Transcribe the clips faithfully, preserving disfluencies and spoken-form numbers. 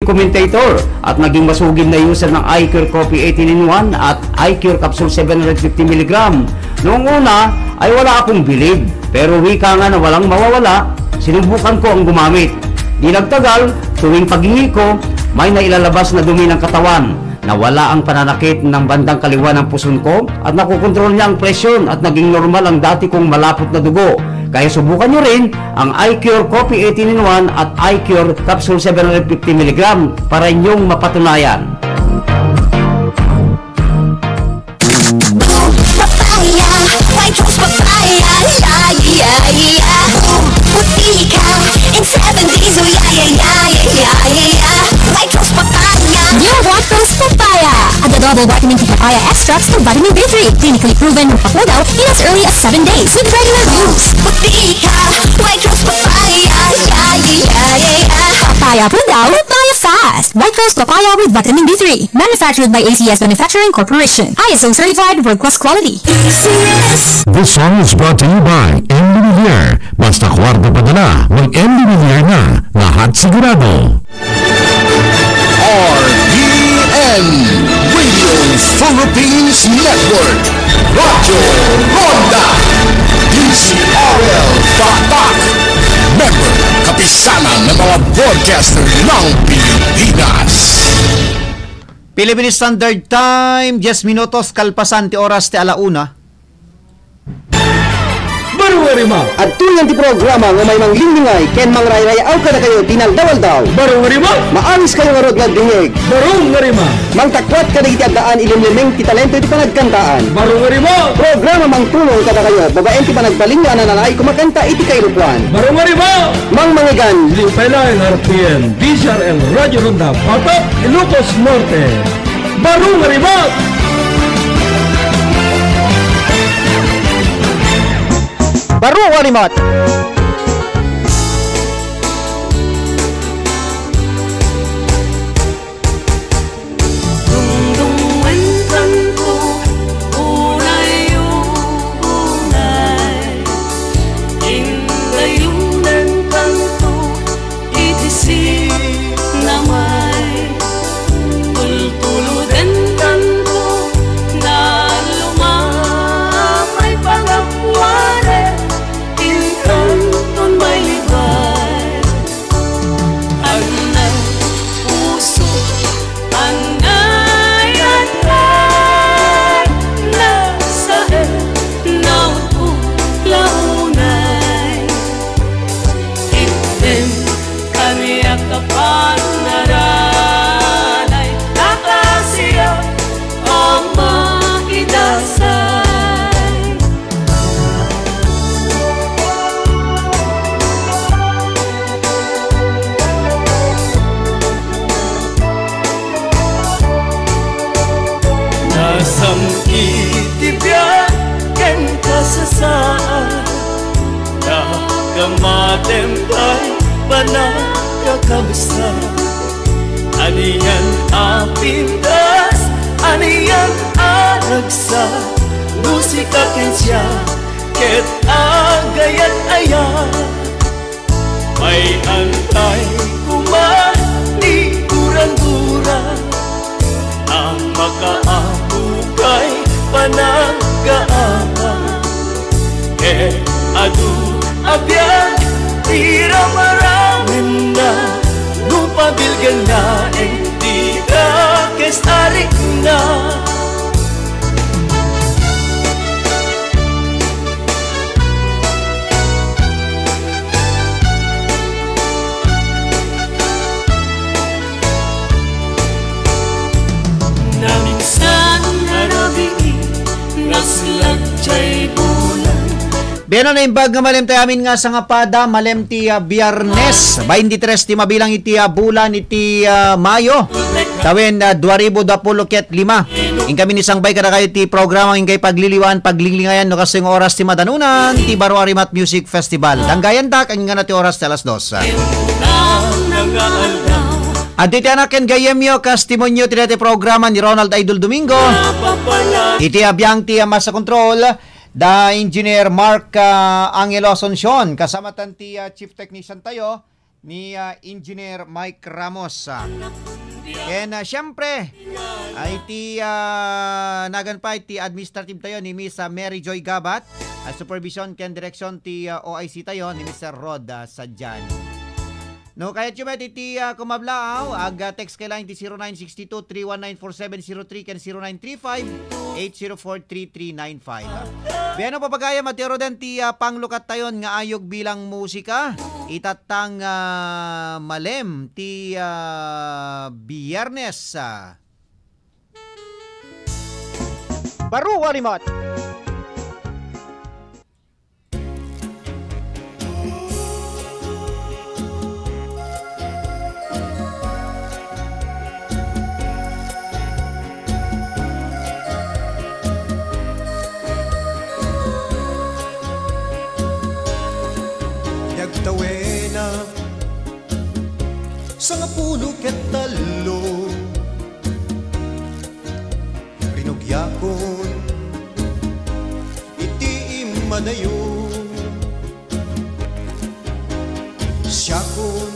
commentator at naging masugid na user ng iCure Coffee eighteen in one at iCure Capsule seven hundred fifty milligram. Noong una ay wala akong bilib, pero wika nga na walang mawawala, sinubukan ko ang gumamit. Di nagtagal, tuwing paghingi ko, may nailalabas na dumi ng katawan. Nawala ang pananakit ng bandang kaliwa ng puson ko at nakokontrol niya ang presyon at naging normal ang dati kong malapot na dugo. Kaya subukan nyo rin ang iCure Coffee eighteen in one at iCure Capsule seven hundred fifty milligram para inyong mapatunayan. Papaya, White Rose Papaya, yeah, yeah, yeah. Puti ka in seven days, oh yeah, yeah, yeah, yeah, yeah, yeah. White Rose Papaya. New White Rose Papaya. Add the double vitamin T papaya extracts and vitamin B three. Clinically proven magpapudaw in as early as seven days with regular use. Puti ka, White Rose Papaya, yeah, yeah, yeah, yeah. Papaya pudaw, papaya fast. White Rose Papaya with vitamin B three. Manufactured by A C S Manufacturing Corporation. I S O certified world class quality. This song is brought to you by M D Villar. Basta kwarta padala, mag M D Villar na. Lahat sigurado. R P N, Radio Philippines Network, Radyo Ronda, D Z R L Tatak, member, kapisanan ng mga broadcaster ng Pilipinas. Philippine Standard Time, diyes minutos kalpasan ti oras ti ala una. Baro nga rima. Adtoyen ti programa nga umay manglinglingay ken mangrayrayaw kadakayo ti naldaw-aldaw. Baro nga rima. Maawis kayo ngarud nga agdingngeg. Baro nga rima. Mangtakuat kadagiti addaan ilimlimeng ti talento iti panagkantaan. Baro nga rima. Programa mangtulong kadakayo babaen ti panagbalin nga ananay kumakanta iti kairukoan. Baro nga rima. Mangmangigan. Liwpay laeng R P N, D Z R L, Radyo Ronda, Patak, Ilocos Norte. Baro nga rima. Baro nga rima. Dungdungan tanto, unay, unay. Indayunan tanto, iti sinamay. Tultuludan tanto, nalumamay pagapuanan, intanton mailibay. Anay, puso, anay, anay, nasaen, naupot, launay. Itdem, kaniak a panaranay, kakasiak a makidasay. Nasam-it ti biag ken kasasaan, nakamatem pay panagkakabsat. Anian a pintas, anian a ragsak, musika ken siak ket agayat-ayat. Mayan tay koma ti gurangura a makaammo kay panaggaammo. Ket adu a biag ti ramramenna no pabilgen laeng ti dakes a rikna. Naminsan a rabii, naslag jay bulan. Beno, naimbag nga malem ti amin nga sangapada, malem ti, ah, Biyernes, baintitres ti mabilang iti, ah, bulan iti, ah, Mayo. Tawen, ah, dua ribu dua pulo ket lima. Inkami ni sangbay kadakayo ti programa nga inkay pagliliwan, paglinglingayan no kastoy nga oras ti madanunan ti Baro a Rimat Music Festival. Danggayandak, ingana ti oras ti alas dos. Adtoy ti anak ken gayyemyo, kas timonyo ti daytoy programa ni Ronald Idol Domingo. Iti abiang ti, ah, Master Control, da Engineer Mark, ah, Angelo Asuncion, kasama tan ti, ah, Chief Technician tayo, ni, ah, Engineer Mike Ramos, ah. Ken, ah, siyempre, ay ti, ah, nagan pay ti administrative tayo ni Miss, ah, Mary Joy Gabat, ah, supervision ken direksyon ti, ah, O I C tayo ni Mister Rod, ah, Sadian. No kayatyo met iti, ah, kumablaaw, ag, ah, text kayo lang iti zero nine six two, three one nine four seven zero three ken zero nine three five, eight zero four, three three nine five. Bueno, papagayam, iti aro den ti, ah, panglukat tayon nga ayog bilang musika. Itattang, ah, malem ti, ah, Biyernes, ah. Baro a limat. Yagtawena sangapulo ket tallo. Rinugiakon iti immadayo. Siakon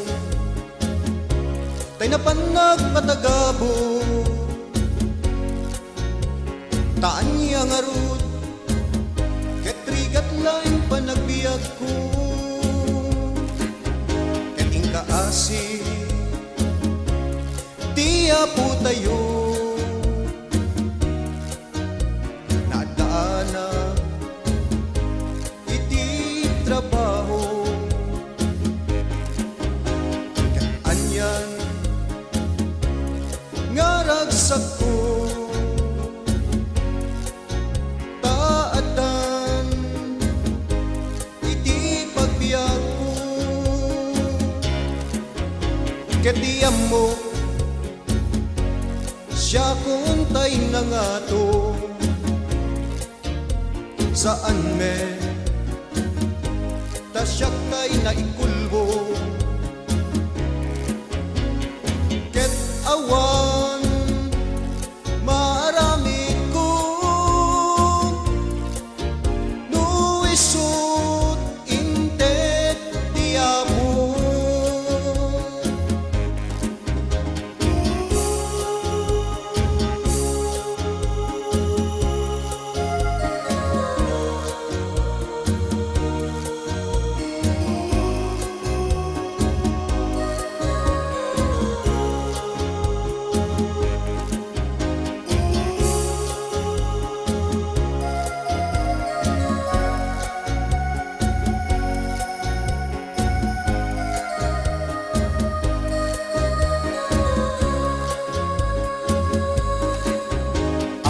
tay napan nagpatagabo. Ta ania ngarud ket rigat laeng panagbiagko. Ket inkaasi ti Apotayo. Naaddaana iti trabaho. Ket anian nga ragsakko, ta addan iti pagbiagko. Ket ti ammok, siakon tay nangato. Saan met, ta siak tay naikulbo. Ket awan maaramidko no isut inted ti Apo.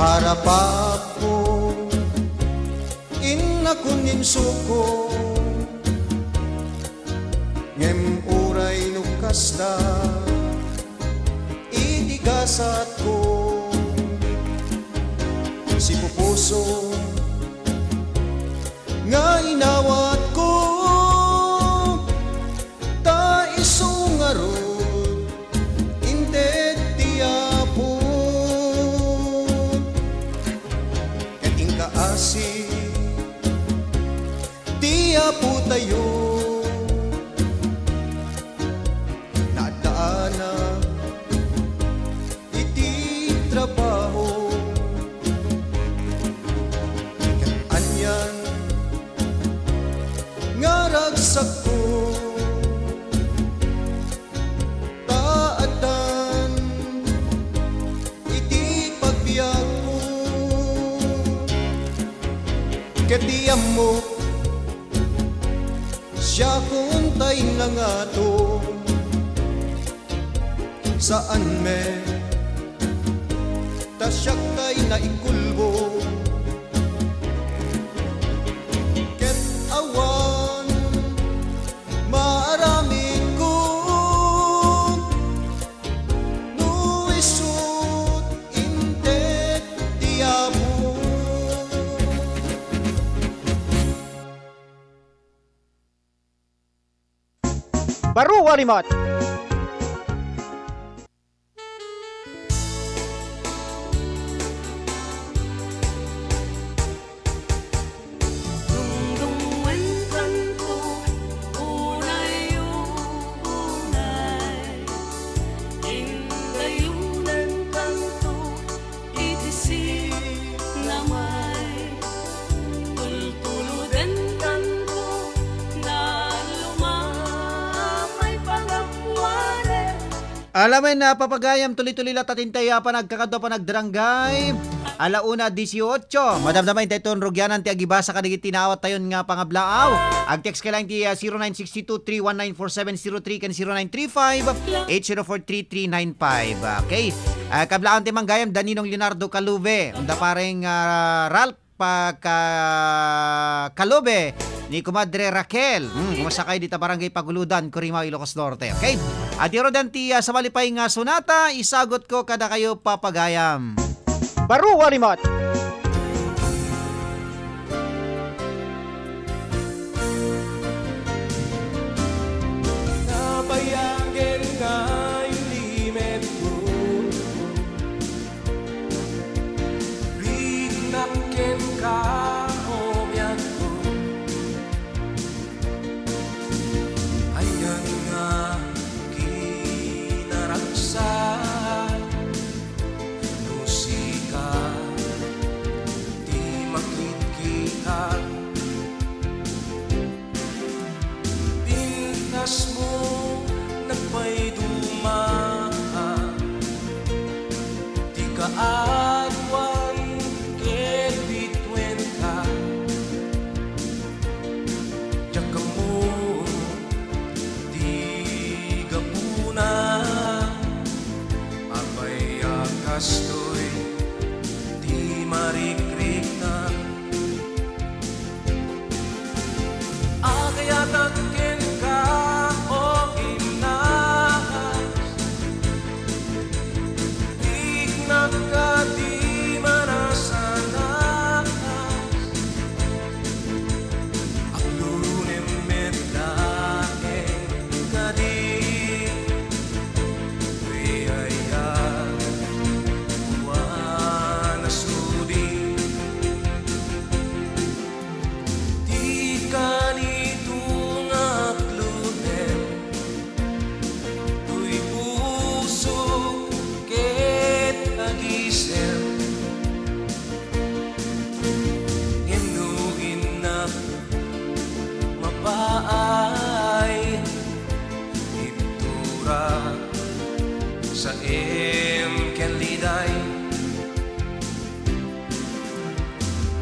Arapakko, innakon insuko, ngem uray no kasta, iti gasatko, sipupuso nga inawatko, ta isu ngarud inted ti Apo. Ket inkaasi ti Apotayo, naaddaana iti trabaho. Ket anian nga ragsakko, ta addan iti pagbiagko. Ket ti ammok, siakon tay nangato. Saan met, ta siak tay naikulbo. Ket awan maaramidko no isut inted ti Apo. Baro a limat. Alamen, ah, papagayam, tuli-tuli la ta tintay a panagkakadua, panagdaranggay. Ala una dieciocho. Madamdama intay ton rugianan ti agibasa kadagiti naawattayon nga pangablaaw. Ag-text ka lang ti, ah, zero nine six two three one nine four seven zero three ken zero nine three five eight zero four three three nine five. Okay. Ah, kablaawan ti manggayam, da Ninong Leonardo Calube. Unda pareng, ah, Ralph pa ka-, Calube ni Kumadre Raquel. Hmm, kumusta kayo dita Barangay Paguludan, Corimao, Ilocos Norte? Okay? At iro din ti, ah, sa malipay nga sonata, isagot ko kada kayo papagayam. Baro a rimat. Nabayagen nga ilimetko, riknak kenka, o biagko. Ayan nga kinaragsak, no sika ti makitkitak. Pintasmo nagpaiduma ti kaaduan ket bituenka. Diak ammo ti gapuna, apay a kastoy ti marikriknak. Agayatak kenka, o Imnas, riknak a di manasanas. Aglunem met laeng kadi, riayat, kuana Sudi. Ti kanito nga aglutem, toy pusok ket agisem. Ngem no innak mapaay, ibturak sa em ken liday.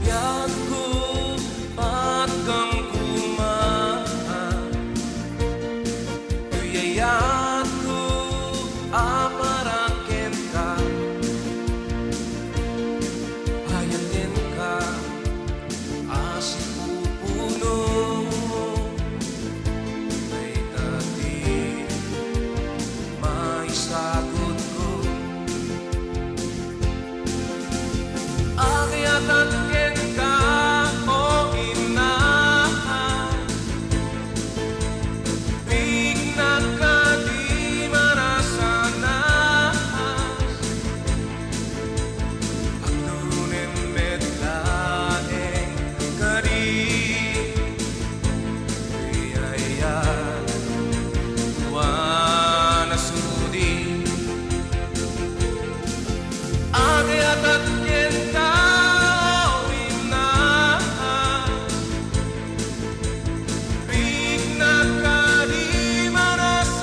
Biagko, patgam koma, tuyayatko a para kenka. Ayatenka a sipupuno, dayta ti maisagutko. Agyatan kenka, o Imnas, riknak a di manasanas. Aglunem met laeng kadi, riayat, kuana Sudi. Agyatan kenka, o Imnas, riknak a di manasanas.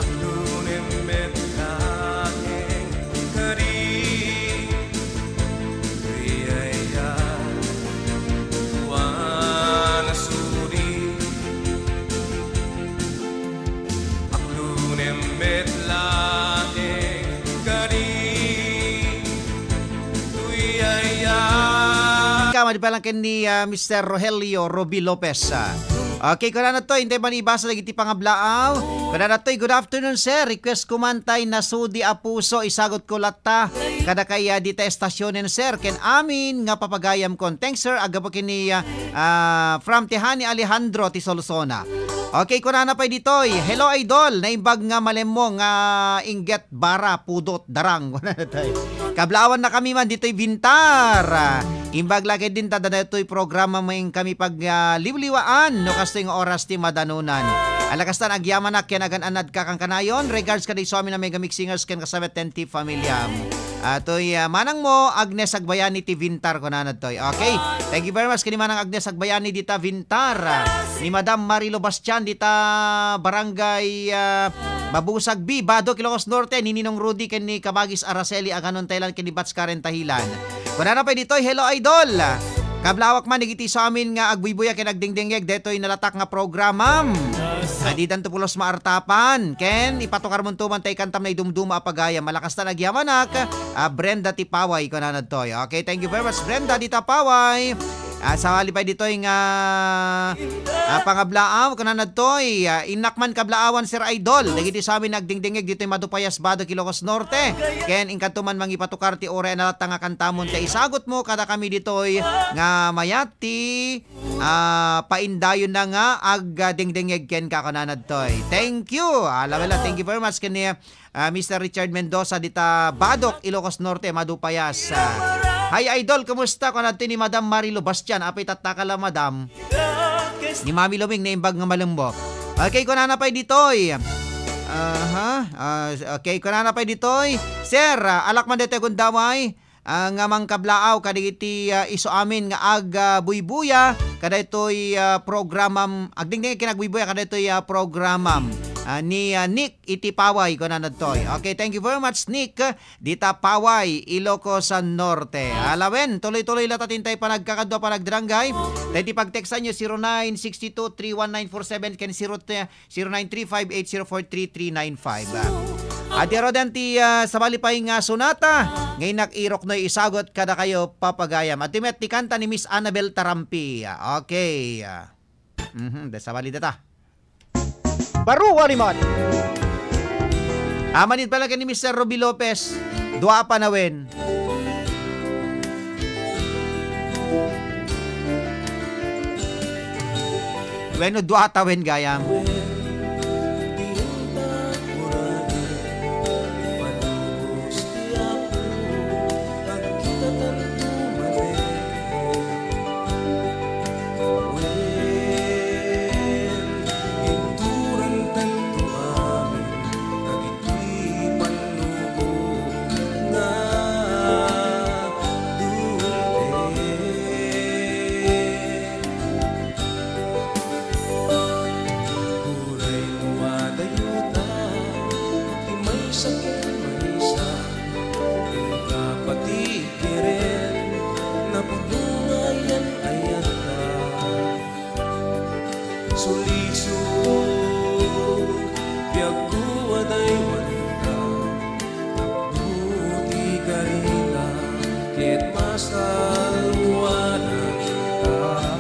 Aglunem met laeng kadi, riayat, kuana Sudi. Aglunem met laeng kadi, tuyayat. Ka, madi pa lang ken ni, ah, Mister Rogelio Roby Lopez, ah. Okay, kunana to, intay man ibasa dagiti pangablaaw. Kunana to, "Good afternoon, sir. Request ko man tay Nasudi a Puso, isagot ko latta. Kada kaya dita estasionen, sir, ken amin nga papagayam kon. Thanks, sir. Agapo ken ni, ah, ah, from ti Honey Alejandro ti Solsona." Okay, kunana pay ditoy, "Hello, idol. Naimbag nga malemmo nga inggit, bara, pudot, darang." Kablaawan na kami man ditoy Bintar. Imbag lagi din ta daytoy programa maing kami pag, ah, liwliwaan no kastoy nga oras ti madanunan. Ala kastan agyamanak ken agan-anad ka kankanayon. Regards kadi suami na Mega Mix Singers ken kasabet ten ti familiam. Ah, toy, ah, manangmo, Agnes Agbayani ti Vintar, kunana ditoy. Okay. Thank you very much ken ni Manang Agnes Agbayani dita Vintar. Ah, ni Madam Marilo Bastian dita Barangay, ah, Mabusag B, Badoc, Ilocos Norte, ni Ninong Rudy ken ni Kabagis Araceli Aganon Thailand ken ni Bats Karen Tahilan. Kunana pay ditoy, "Hello, Idol. Kablaawak man dagiti isu amin nga agbuybuya ken agdengdengngeg daytoy nalatak nga programam. Adidanto pulos maartapan. Ken ipatukarmonto man tay kantam nga Idumduma a Pagayam. Malakastan agyamanak, ah, Brenda ti Paway," kunana ditoy. Okay, thank you very much, Brenda, dita Paway. Ah, sawali pay ditoy nga, ah, pangablaaw, kunana ditoy, ah, "Innak man kablaawan, Sir Idol. Dagiti isu amin nga agdengdengngeg ditoy Madupayas, Badoc, Ilocos Norte. Ken inkanto man mangipatukar ti uray a nalatta nga kantamon ta isagutmo kadakami ditoy nga mayat ti, ah, paindayonna nga agdengdengngeg kenka," kunana ditoy. Thank you. Ala, wala, thank you very much ken ni, ah, Mister Richard Mendoza dita Badoc, Ilocos Norte, Madupayas. Ah, "Hi, Idol, kumusta?" kunana ditoy ni Madam Marilo Bastian. Apay tatta ka la, Madam. Ni Mami Luming naimbag nga malembok. Okay, kunana pay ditoy. Aha. Ah, okay, kunana pay ditoy. "Sir, ah, alak man ditoy gundaway, ah, nga mangkablaaw kadagiti, ah, isu amin nga ag, ah, buybuya kadaytoy, ah, programam, agdingding kinagbuybuya kadaytoy, ah, programam, ah, ni, ah, Nick iti Paway," kunana ditoy. Okay, thank you very much, Nick. Dita Paway, Ilocos Norte. Alawen, tuloy-tuloy la ta tintay panagkakadua, panagdaranggay. Daydi pagteksanyo, zero nine six two three one nine four seven ken zero, zero nine three five eight zero four three three nine five. Adi aroden ti, ah, sabali pay nga sonata nga innak iruknoy isagut kadakayo, papagayam. Adtoy met ti kanta ni Miss Annabel Tarampi. Okay. Mhm, da sabali data. Baro a rimad. Amanit pala ken ni Mister Ruby Lopez, dua a panawen. Wenno dua a tawen gayam. Uray no adda yuta, ti maysa ken maysa, inka pati keren, napudno nga ayan-ayatta. Sulisog, piagko a daywanta, tapno ti karita, ket masalluanan ta.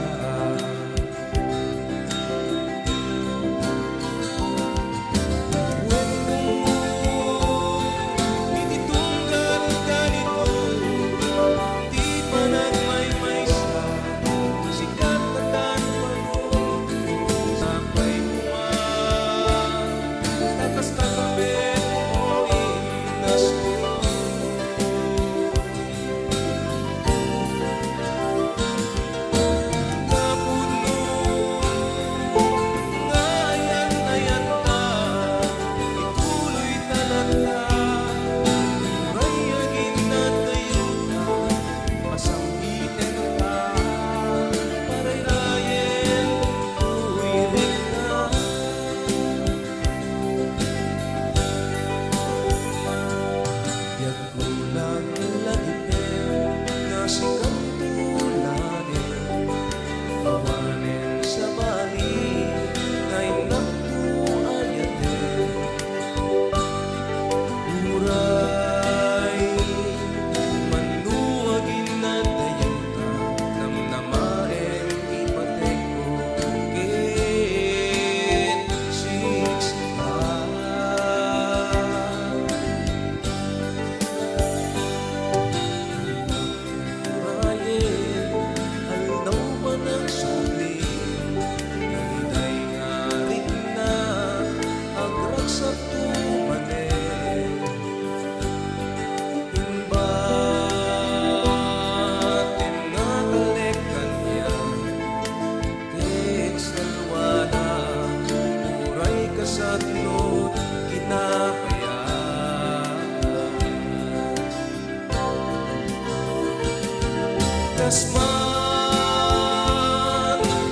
Kasman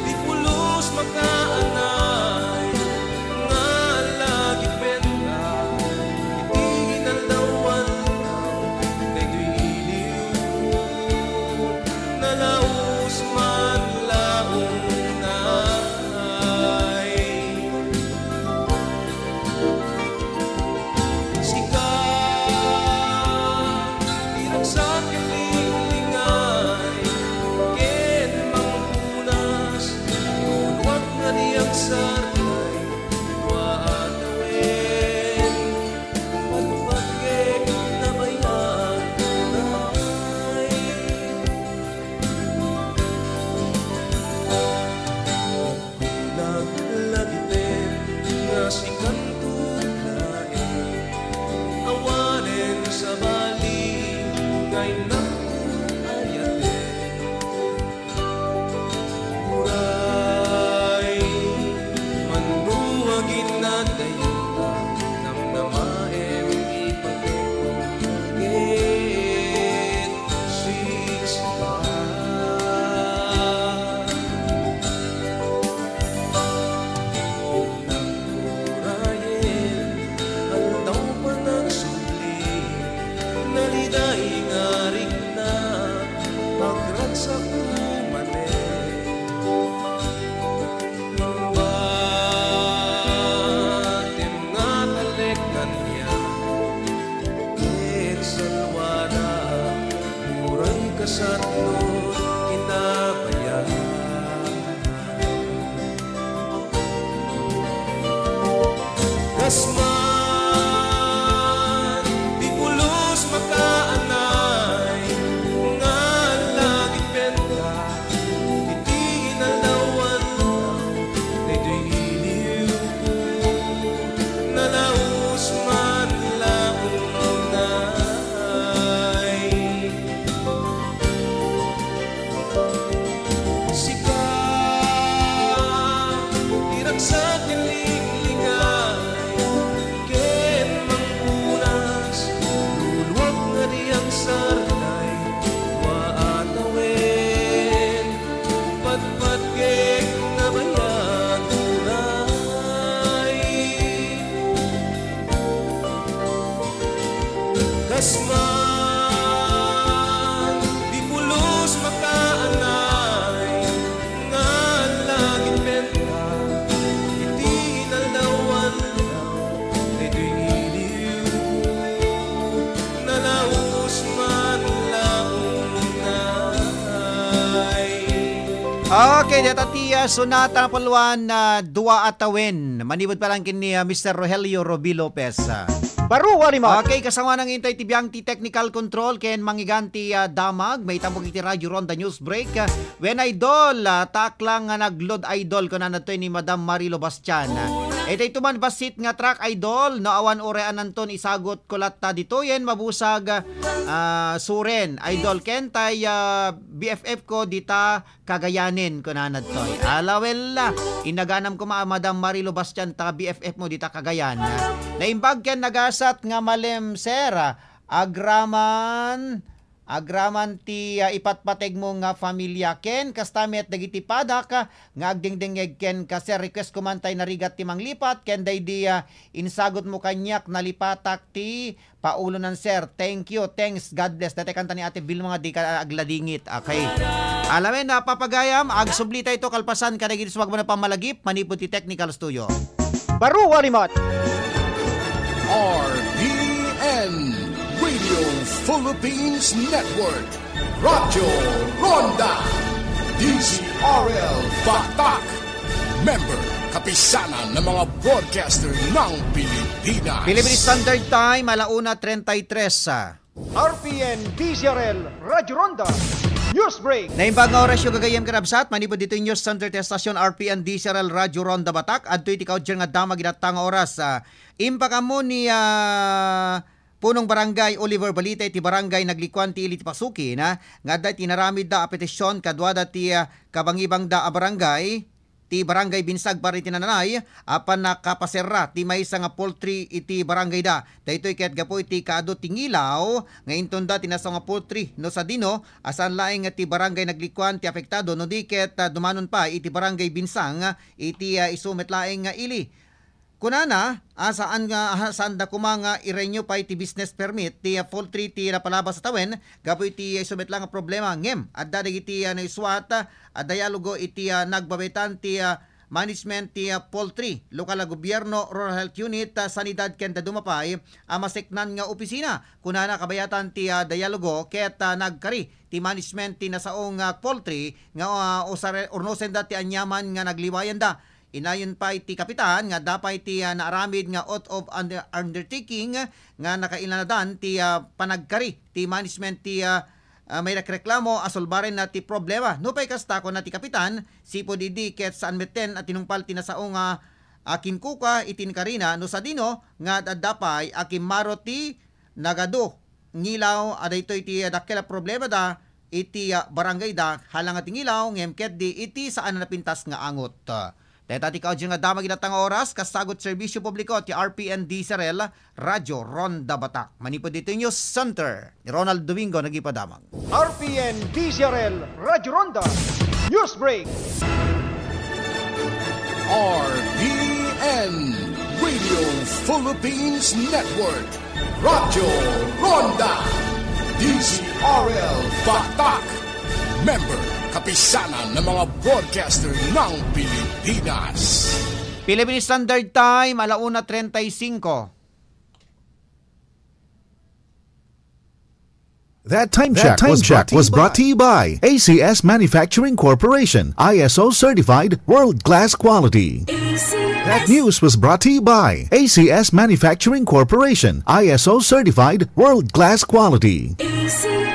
ti pulos makaanay nga lagipenta iti inaldaw-aldaw, daytoy iliw, nalaus man la unay. Sika ti ragsak ken linglingay ken mangpunas, no luak nga di agsarnay, dua a tawen, patpatgek nabayag, nay. Naglagipen nga sikanto laeng, awanen sabali nga innak ayaten. Uray man no aginadayonka, namnamaem ipateg ket sisika. Nagurayen, aldaw panagsubli, naliday nga rikna, agragsakto manen. Batem nga talek kaniak, ket salwada, uray kasatno kinabayag. Kasman ti pulos makaanay nga lagipenta iti inaldaw-aldaw, daytoy iliwko, nalaus man la unay. Sika ti ragsak ken linglingay ken mangpunas, luluak nga di agsarnay, dua a tawen, patpatgek nabayag unay. Kasman ti pulos makaanay nga lagipenta iti inaldaw-aldaw, daytoy iliw, nalaus man la unay. Okay, deta ti, ah, sonata napuluan, ah, dua a tawen. Manipud pa lang ken ni, ah, Mister Rogelio Roby Lopez, ah. Baro a lima. Okay, kasano nga intay ti biang ti technical control ken manggigan ti, ah, damag, maitambok iti Radyo Ronda News Break. Ah, wen, idol, ah, ta ak lang nga nag-load, idol, kunana ditoy ni Madam Marilo Bastian. Ah, itay tuman bassit nga track, idol, no awan uray ananton isagot ko latta ditoyen, mabusag, ah, suren, idol, ken tay, ah, B F F ko dita Cagayanen, kunana ditoy. Ala, well, ah, inaganam koma, Madam Marilo Bastian, ta B F F mo dita Cagayan. Naimbag ken nagasat nga malem, sir, ah, agraman, agraman ti, ah, ipatpateg mo nga familia. Ken kasta met dagiti padak, ah, nga agdengdengngeg kenka, sir. Request ko man tay narigat ti manglipat, ken daydi, ah, insagot mo kaniak, nalipatak ti paulonan, sir. Thank you. Thanks. God bless. Dati kanta ni Ate Vilma nga di ka agladingit. Okay. Alamen, ah, papagayam, agsubli tayo ito kalpasan kadagiti sumagmamano a pammalagip manipud ti technical studio. Baro a limat. R P N Radio Philippines Network. Radyo Ronda. D Z R L Batak. Member, Kapisanan ng mga Broadcaster ng Pilipinas. Philippine Standard Time, ala una treinta y tres, ah. R P N D Z R L Radyo Ronda News Break. Naimbag nga oras yung gagayem, karabsat, manipud dito yung News Center ti estasyon R P N D Z R L Radyo Ronda Batak. Adto iti kaudyan nga damag iti dayta nga oras, ah. Imbag ammo ni, ah, Punong Barangay Oliver Balite ti Barangay Naglikuan ti ili ti Pasuki, na, nga adda iti inaramidda a petisyon kaduada ti, ah, kabangibangda a barangay. ti Barangay Binsang para iti nanay a pannakapaserra ti maysa nga poultry iti barangayda. Daytoy ket gapu iti kaadu ti ngilaw nga intonda ti nasao nga poultry no sadino a saan laeng nga ti barangay Naglikuan ti apektado no di ket, ah, dumanon pay iti Barangay Binsang iti, ah, isu met laeng nga ili. Kunana, ah, saan nga, ah, saanda koma nga i-renew pay ti business permit ti, ah, poultry ti napalabas a tawen gapu iti isu met la nga problema. Ngem, adda dagiti, ah, naisuat, ah, a dialogo iti, ah, nagbabayatan ti, ah, management ti, ah, poultry, lokal a gobierno, rural health unit, ah, sanidad ken dadduma pay a maseknan nga opisina. Kunana, kabayatan ti, ah, dialogo ket, ah, nagkari ti management ti nasao nga poultry nga, ah, usare-, urnosenda ti aniaman nga nagliwayanda. Inayon pay ti kapitan nga adda pay ti, ah, naaramid nga oath of under-, undertaking nga nakailanadan ti, ah, panagkari ti management ti, ah, ah, mayat reklamo a sulbarenna ti problema. Nupay kasta, kuna ti kapitan, sipud idi ket saan metten a tinungpal ti nasao nga, ah, kinkuka iti inkarina no sadino nga adda pay a kimmaro ti nagadu ngilaw a daytoy ti dakkel a problemada iti, ah, barangayda, halanga ti ngilaw ngem ketdi iti saan a napintas nga angot. Dayta ti kaudyo nga damag iti dayta nga oras, kasagut serbisyo publiko ti R P N D C R L, Radyo Ronda Batak. Manipud ditoy News Center, ni Ronald Domingo nagipadamag. R P N D C R L Radyo Ronda News Break. R P N Radio Philippines Network. Radyo Ronda, D C R L Batak. Member, Kapisanan ng mga Broadcaster ng Pilipinas. Philippine Standard Time, ala una treinta y cinco. That time check was brought to you by A C S Manufacturing Corporation, I S O certified, world-class quality. That news was brought to you by A C S Manufacturing Corporation, I S O certified, world-class quality.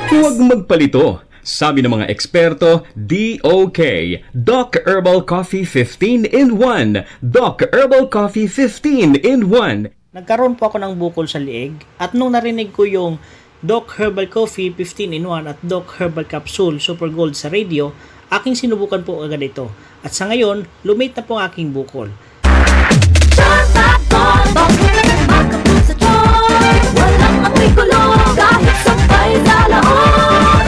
Huwag magpalito. Sabi ng mga eksperto, D O K, Doc Herbal Coffee fifteen in one. Doc Herbal Coffee fifteen in one. Nagkaroon po ako ng bukol sa liig at nung narinig ko yung Doc Herbal Coffee fifteen in one at Doc Herbal Capsule Super Gold sa radio, aking sinubukan po agad ito. At sa ngayon, lumit na po ang aking bukol. Charm Fab Gold, bakit makapul sa charm? Walang amoy kulo kahit sampay sa lahon.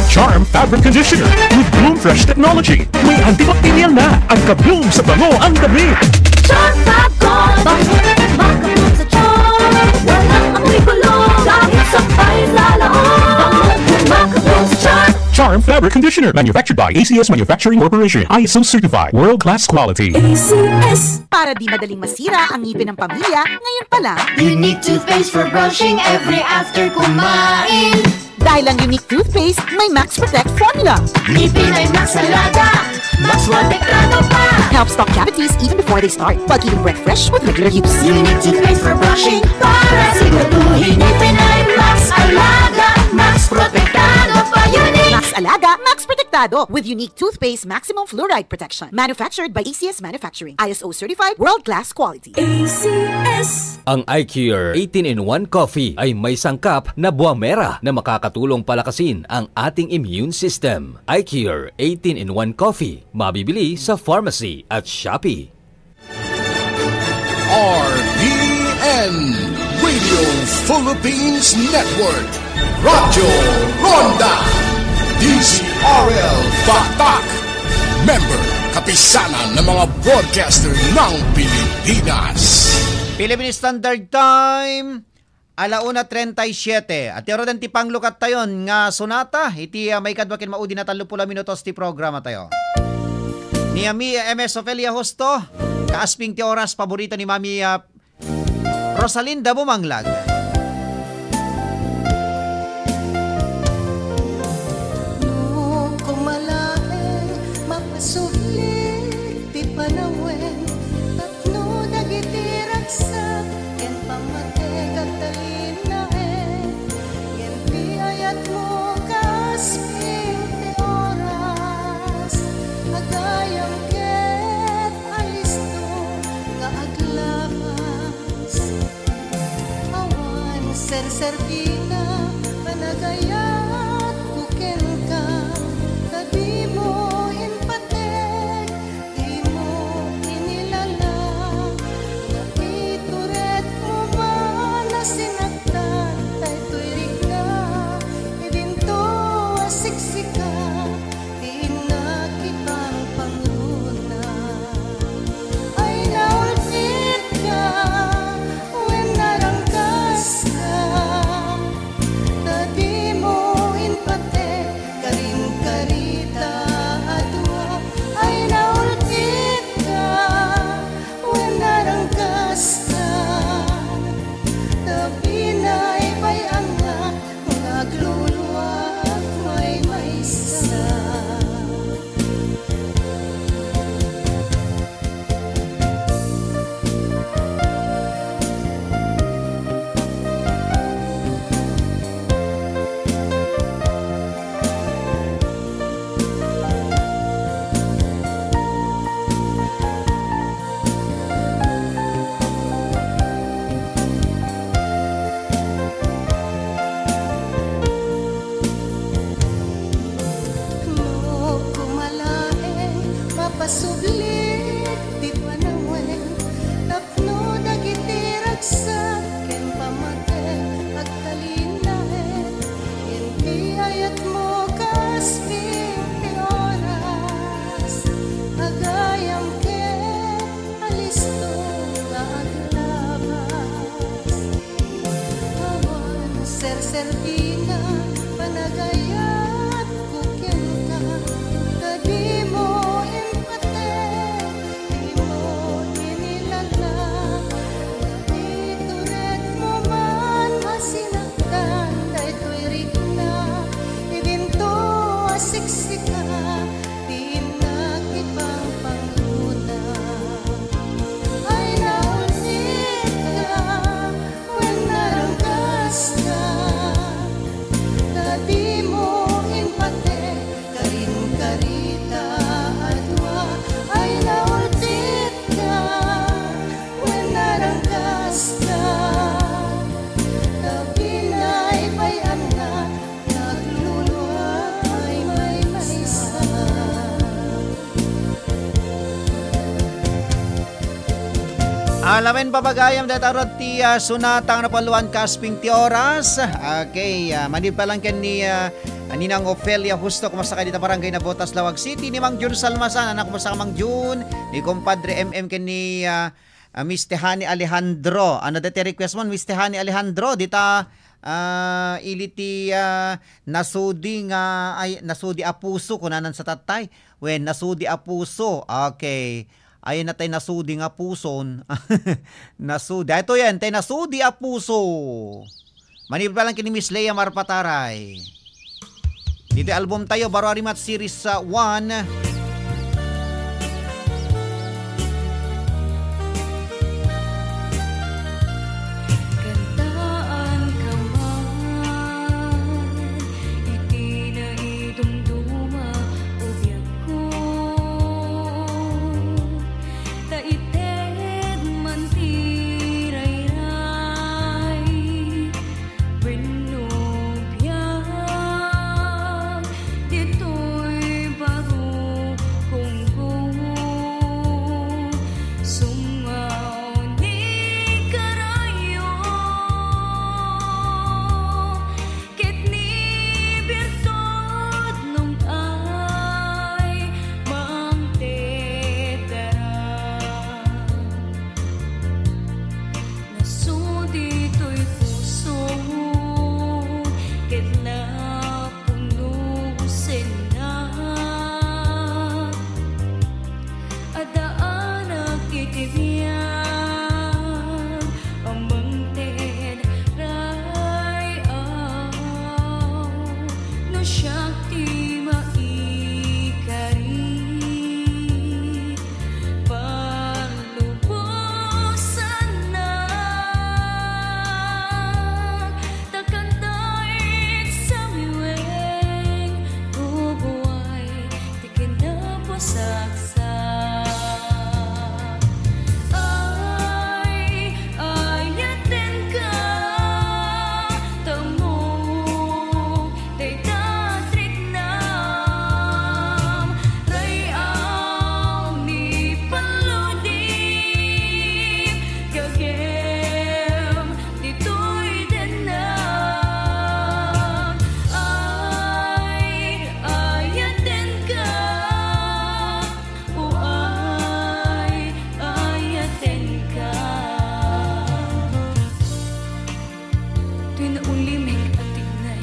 Charm Fabric Conditioner with Bloom Fresh Technology. May antibacterial na at ka-bloom sa bango ang damit. Charm Fab Gold, bakit makapul sa charm? Walang amoy kulo kahit sampay sa lahon. Makapul sa charm. Charm Fabric Conditioner, manufactured by A C S Manufacturing Corporation, I S O certified, world-class quality. A C S. Para di madaling masira ang ngipin ng pamilya, ngayon pa lang. Unique toothpaste for brushing every after kumain. Dahil ang Unique Toothpaste may Max Protect Formula. Ngipin ay Max Alaga, Max Protektado pa. Helps stop cavities even before they start, while keeping breath fresh with regular use. Unique Toothpaste for brushing, para siguraduhin ngipin ay Max Alaga, Max Protektado pa. Unique. Max Alaga, Max Protektado with Unique Toothpaste Maximum Fluoride Protection. Manufactured by A C S Manufacturing. I S O certified, world-class quality. A C S. Ang iCure eighteen-in-one Coffee ay may sangkap na buwamera na makakatulong palakasin ang ating immune system. iCure eighteen-in-one Coffee, mabibili sa pharmacy at Shopee. R P N Radio Philippines Network, Radyo Ronda, D C R L Batak, member, Kapisanan ng mga Broadcaster ng Pilipinas. Philippine Standard Time, ala una treinta y siete. At iti arudan ti panglukatayon nga sonata, iti, ah, maikadua ken maudi nga tallo puluh a minutos ti programa tayo. Ni Ami M S Ofelia Hosto, kaasping ti oras, paborito ni Mami, ah, Rosalinda Bumanglag. No kumalaeng mapasubli ti panawen, tapno dagiti ragsak ken pammatek agtalinaen, ngem ti ayatmo kaasping ti oras, agayam ket alisto nga aglapas. Awan serserbina, panagayatko kenka, ta dimo impatek, dimo Alamen, papagayam, dayta rod ti, ah, sonata nga napalluan kas ping ti oras. Okay, ah, manipud lang ken ni, ah, Ninang Ofelia Justo, kumusta ka dita barangay Navotas, Laoag City, ni Mang Jun Salmasan. Anak, kumusta ka, Mang Jun? Ni Kumpadre M M ken ni, ah, ah, Miss Tehani Alejandro. Ano dayta request mo, Miss Tehani Alejandro? Dita, ah, ili ti, ah, nasudi nga, ay, nasudi a puso, kunanan sa tatay. Wen, nasudi a puso. Okay. Ay, natay nasudi nga puson. Nasudi. Ay, ito yan. Tay nasudi a puso. Manipud lang ken ni Miss Lea Marpataray. Dito album tayo, Baro a Rimat Series, ah, one. Kantaan ka man iti naidumduma, o biagko, ta ited man ti rayray. Wenno biag, ditoy baro kongko, sumngaw ni karayo, ket ni birtod nung ay mangted dara. Nasudi toy puso ket napuno sennak. Addaanak iti biag a mangted ray-aw. No siak ti maikari, pallubosannak, ta kanta iti samiweng, guguay ti kinapasaksak. Ay, ayatenka, tammo dayta triknam, ray-aw ni palluding, gagem ditoy dennak. Ay, ayatenka, o ay, ayatenka. Toy naulimek a tignay,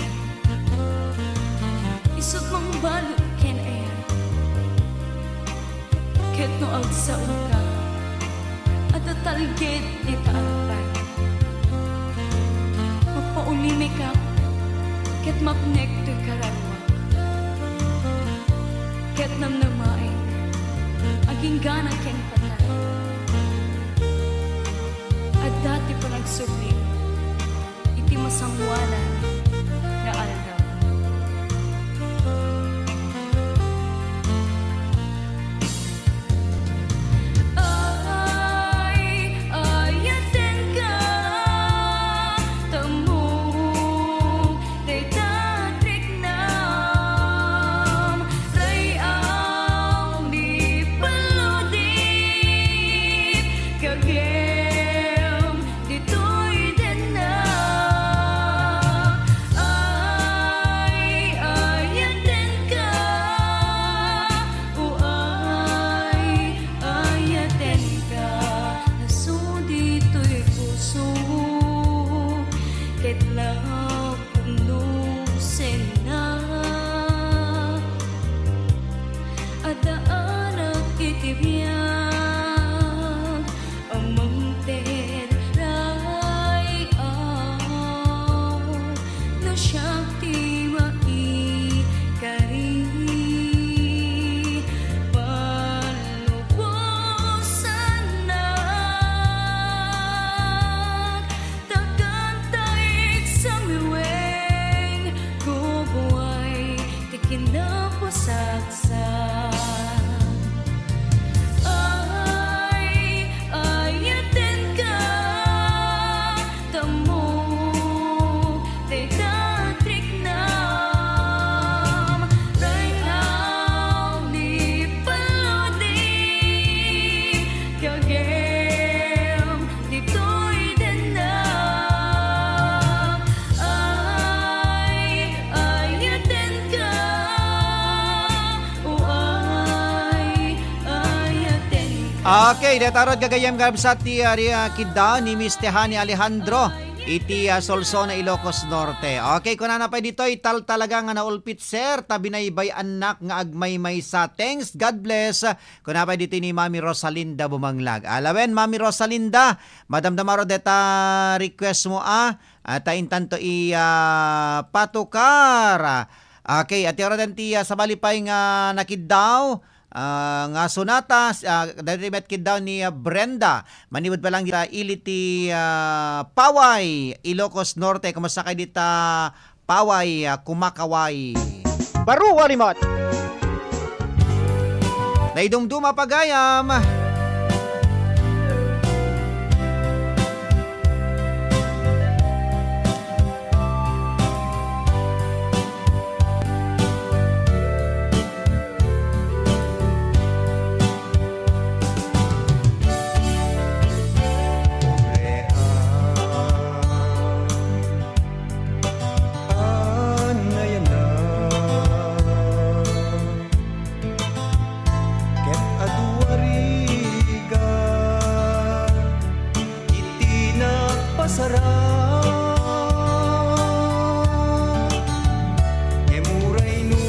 isut' mangbalud ken ayan. Ket no agsaonka, adda talged dita arpan. Mapaulimekak ket mapnek toy kararuak. Ket namnamaek, aginggana ken patay, adda ti panagsublim iti masangoanan nga aldaw. Ay, ayatenka, tammo dayta triknam, ray-aw ni palluding, gagem ditoy dennak. Okay, deta rod gagayyem, kabsat, ti, ah, ria kidda ni Miss Tehani Alejandro iti, ah, Solsona, Ilocos Norte. Okay, kunana pay ditoy, tal talaga nga naulpit, sir, ta binaybay-annak nga agmaymaysa. Thanks, God bless. Kuna pay ditoy ni Mami Rosalinda Bumanglag. Alawen, Mami Rosalinda, madamdama rod deta request mo, ah, ta intanto i, ah, patukar. Okay, ati oradan ti, ah, sabali pay nga nakiddaw, ah, nga sonata, ah, dati met kiddaw ni, ah, Brenda. Manipud pa lang dita ili ti, ah, Paway, Ilocos Norte. Kumusta kay dita Paway, ah, Kumakaway? Baro a limat. Naidumduma pagayam. Ket adu a rigat iti nagpasarag, ngem uray no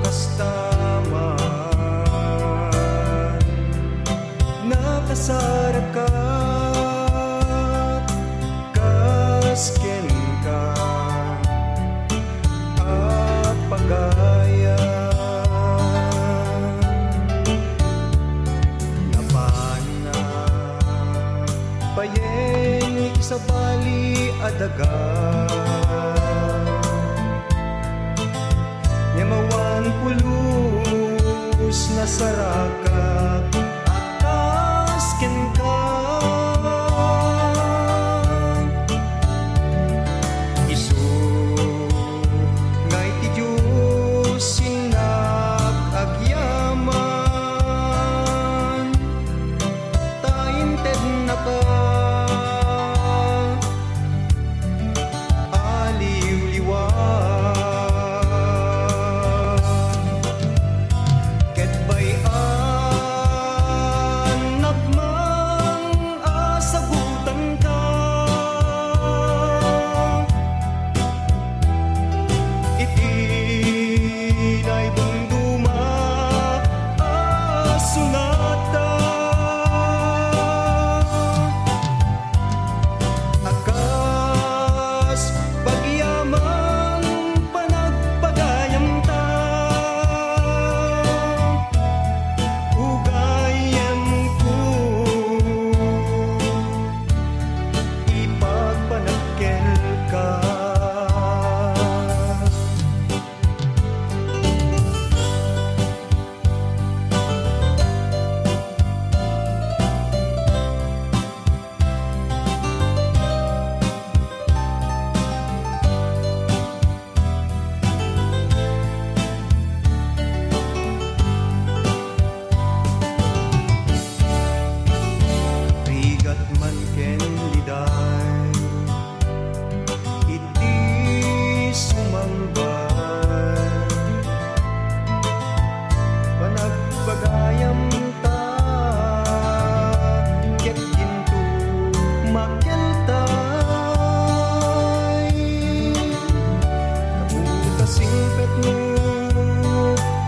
kasta man, nakasaragka. Kas kenka a pagayam, napanna payen iti sabali a daga. Ngem awan pulos nasaragka a kas kenka. Isu nga iti Dios innak agyaman, ta intedna ka a liwliwa. Ket bay-annak man a sagutanka iti naidumduma a sonata. A kas pagyaman panagpagayamta, ugayemko ipagpanak kenka. Rigat man ken liday iti sumangba, panagpagayamta ket dinto makeltay. Kabuta singpetmo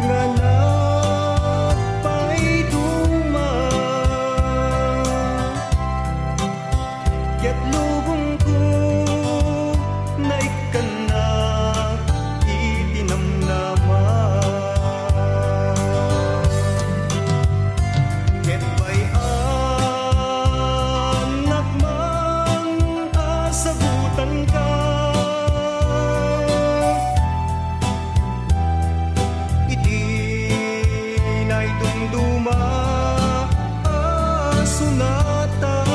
nga nagpaiduma. Ket lubongko naikkanna iti namnama. Ket bay-annak man a sagutanka iti naidumduma a sonata.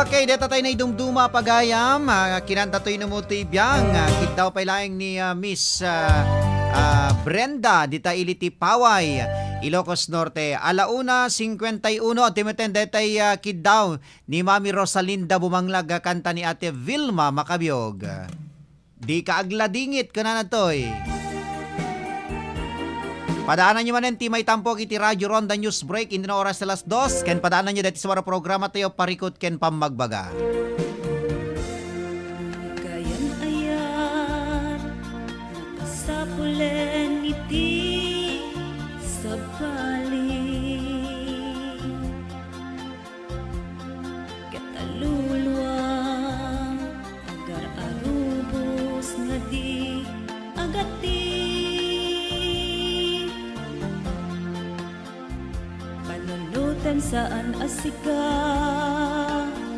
Okay, deta tayo na idumduma pagayam. Ah, kinanta toy no mo ti biang. Ah, kiddaw pay laeng ni, ah, Miss, ah, ah, Brenda, dita ili ti Paway, Ilocos Norte. Ala una cincuenta y uno, ti meten detay, ah, kiddaw ni Mami Rosalinda Bumanglag, ah, kanta ni Ate Vilma Makabiog. Dika agladingit, kunana toy. Padaananyo manen ti maitampok iti Radyo Ronda News Break, inton oras alas dos, ken padaananyo daytoy sa programa tayo, Parikut ken Pammagbaga. Kayan ayat, nakasapulen iti sabali. Ket aluluam, agar-arubos nga di agati. Panunotem saan a sika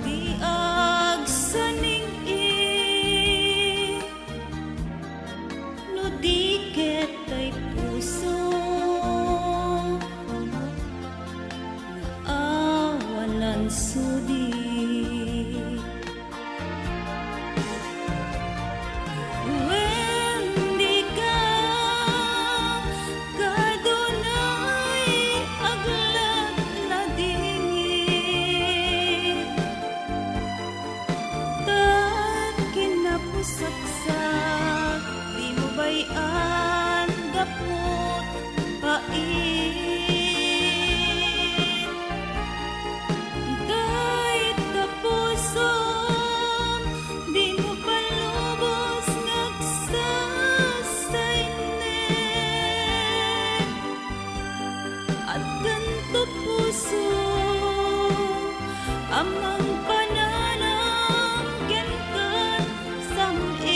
ti agsaning-i. No di ket tay puso nga awanan sudi. Wen, dika kadunay agladladingit. Ta kinapusaksak, dimo bay-an gapu pait. Dayta pusom, dimo palubos nga agsasaynek. Addanto puso a mangpananam kenka sam-i.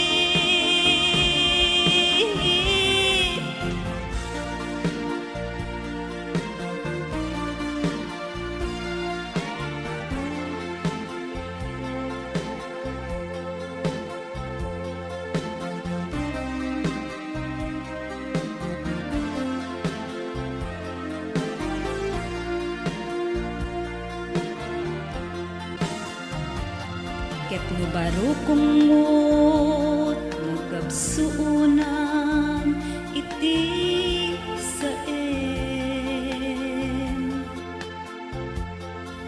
Ket no barukong met nga agkabsuonan iti saem,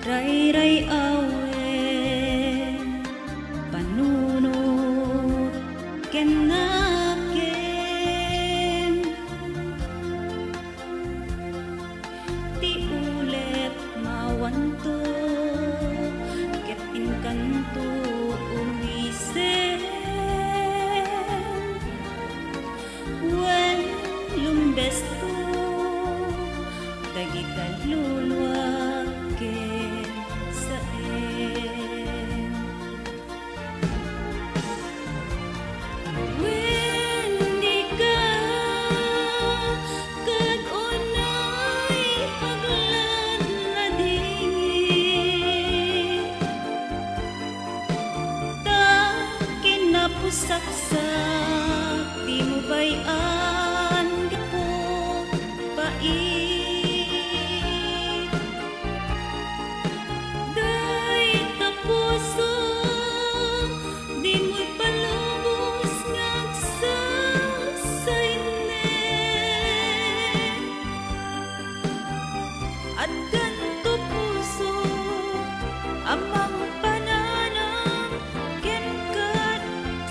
rayray-awen, panunot ken nakem. Ti ulep mawanto, ket inkanto umisen. Wen, lumbesto dagita luluak ken saem. Wen, dika ket unay agladladingit. Ta kinapusaksak, dimo bay-an gapu pait. Dayta puso, dimo ipalubos nga agsasaynek. Addanto puso a mangpananam kenka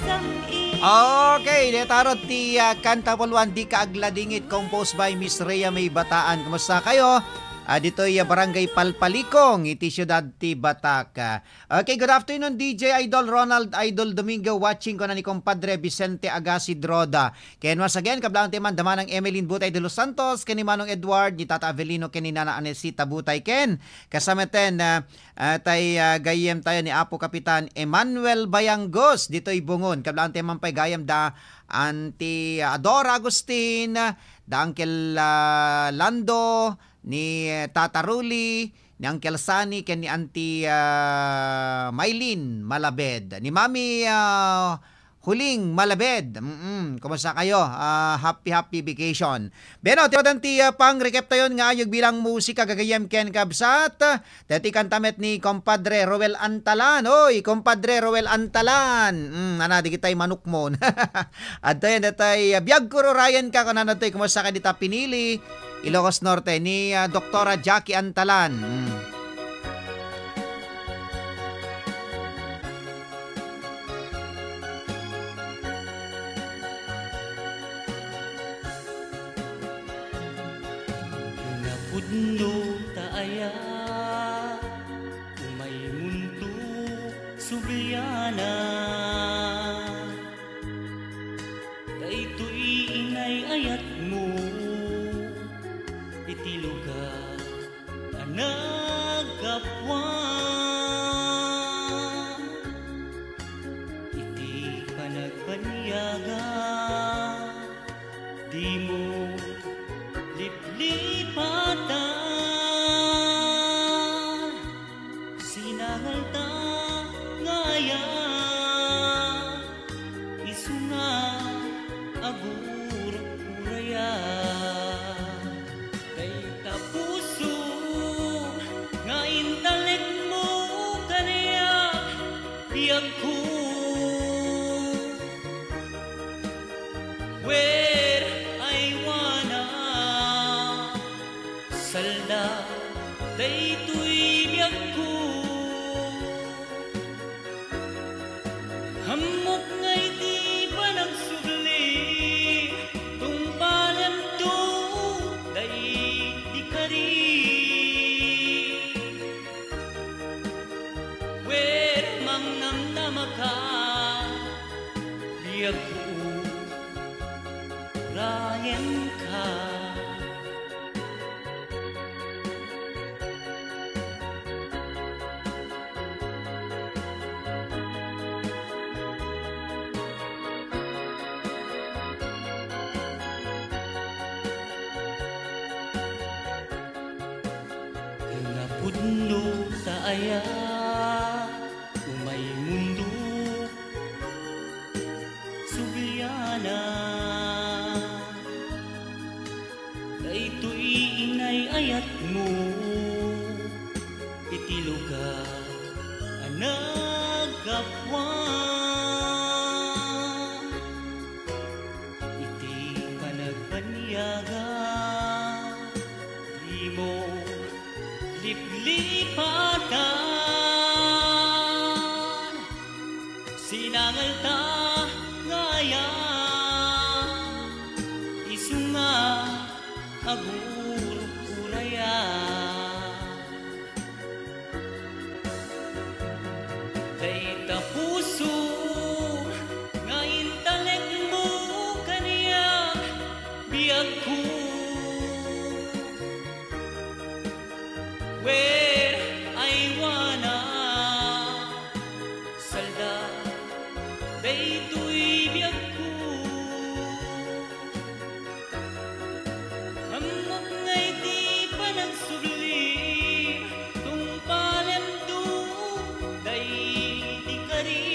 sam-i. Okay, dayta rod ti, ah, kanta puluan, Dika Agladingit, composed by Miss Rhea May Bataan. Kumusta kayo? Ah, ditoy, ah, Barangay Palpalikong, iti siudad ti Batak. Ah, okay, good afternoon, D J Idol Ronald, Idol Domingo, watching ko na ni Compadre Vicente Agasid Roda. Ken once again, kablaang ti man da Manang Emeline Butay de los Santos, ken ni Manong Edward, ni Tata Avelino, ken ni Nana Anesita Butay, ken kasamaten, ah, ah, tay, ah, gayyem tayo ni Apo Kapitan Emmanuel Bayangos, ditoy Bungon. Kablaang ti man pay gayyem da Auntie Adora Agustin, da Uncle, ah, Lando, ni Tata Ruli, ni Uncle Sunny, ken ni Auntie, ah, Mylene Malabed, ni Mami, ah, Huling Malabed. Mm-mm. Kumusta kayo? Ah, happy, happy vacation. Beno, ti, ti, ah, pang-recap tayon nga ayog bilang musika gagayem ken kabsat. Deti kanta met ni Compadre Roel Antalan. Oy, Compadre Roel Antalan. Mm, ana, di kitay manukmon. Adtoy, adtoy, ah, biag kuro Ryan ka, kunana toy, kumusta ka dita pinili? Ilocos Norte, ni, ah, Doktora Jackie Antalan. Mm. Napudno ta aya, umay munto subliana. Daytoy inay-ayatmo iti lugar a naggapuan. Iti panagbanyaga, dimo liplipatan. Sinangalta nga aya, isu nga agur-uraya. Dayta puso nga intalekmo kaniak, biagko. Where I wanna salda daytoy biagko. Hammok nga iti panagsubli, tungpalemto daydi kari. Wen, mangnamnamaka, biagko, urayenka. Napudno ta aya, umay munto, subliana. Daytoy inay-ayatmo iti lugar a naggapuan. Iti panagbanyaga, dimo liplipatan. Sinangalta nga aya, isu nga agur-uraya. Dayta puso nga intalekmo kaniak, biagko. Where I wanna salda daytoy biagko. Hammok nga iti panagsubli, tungpalemto daydi kari.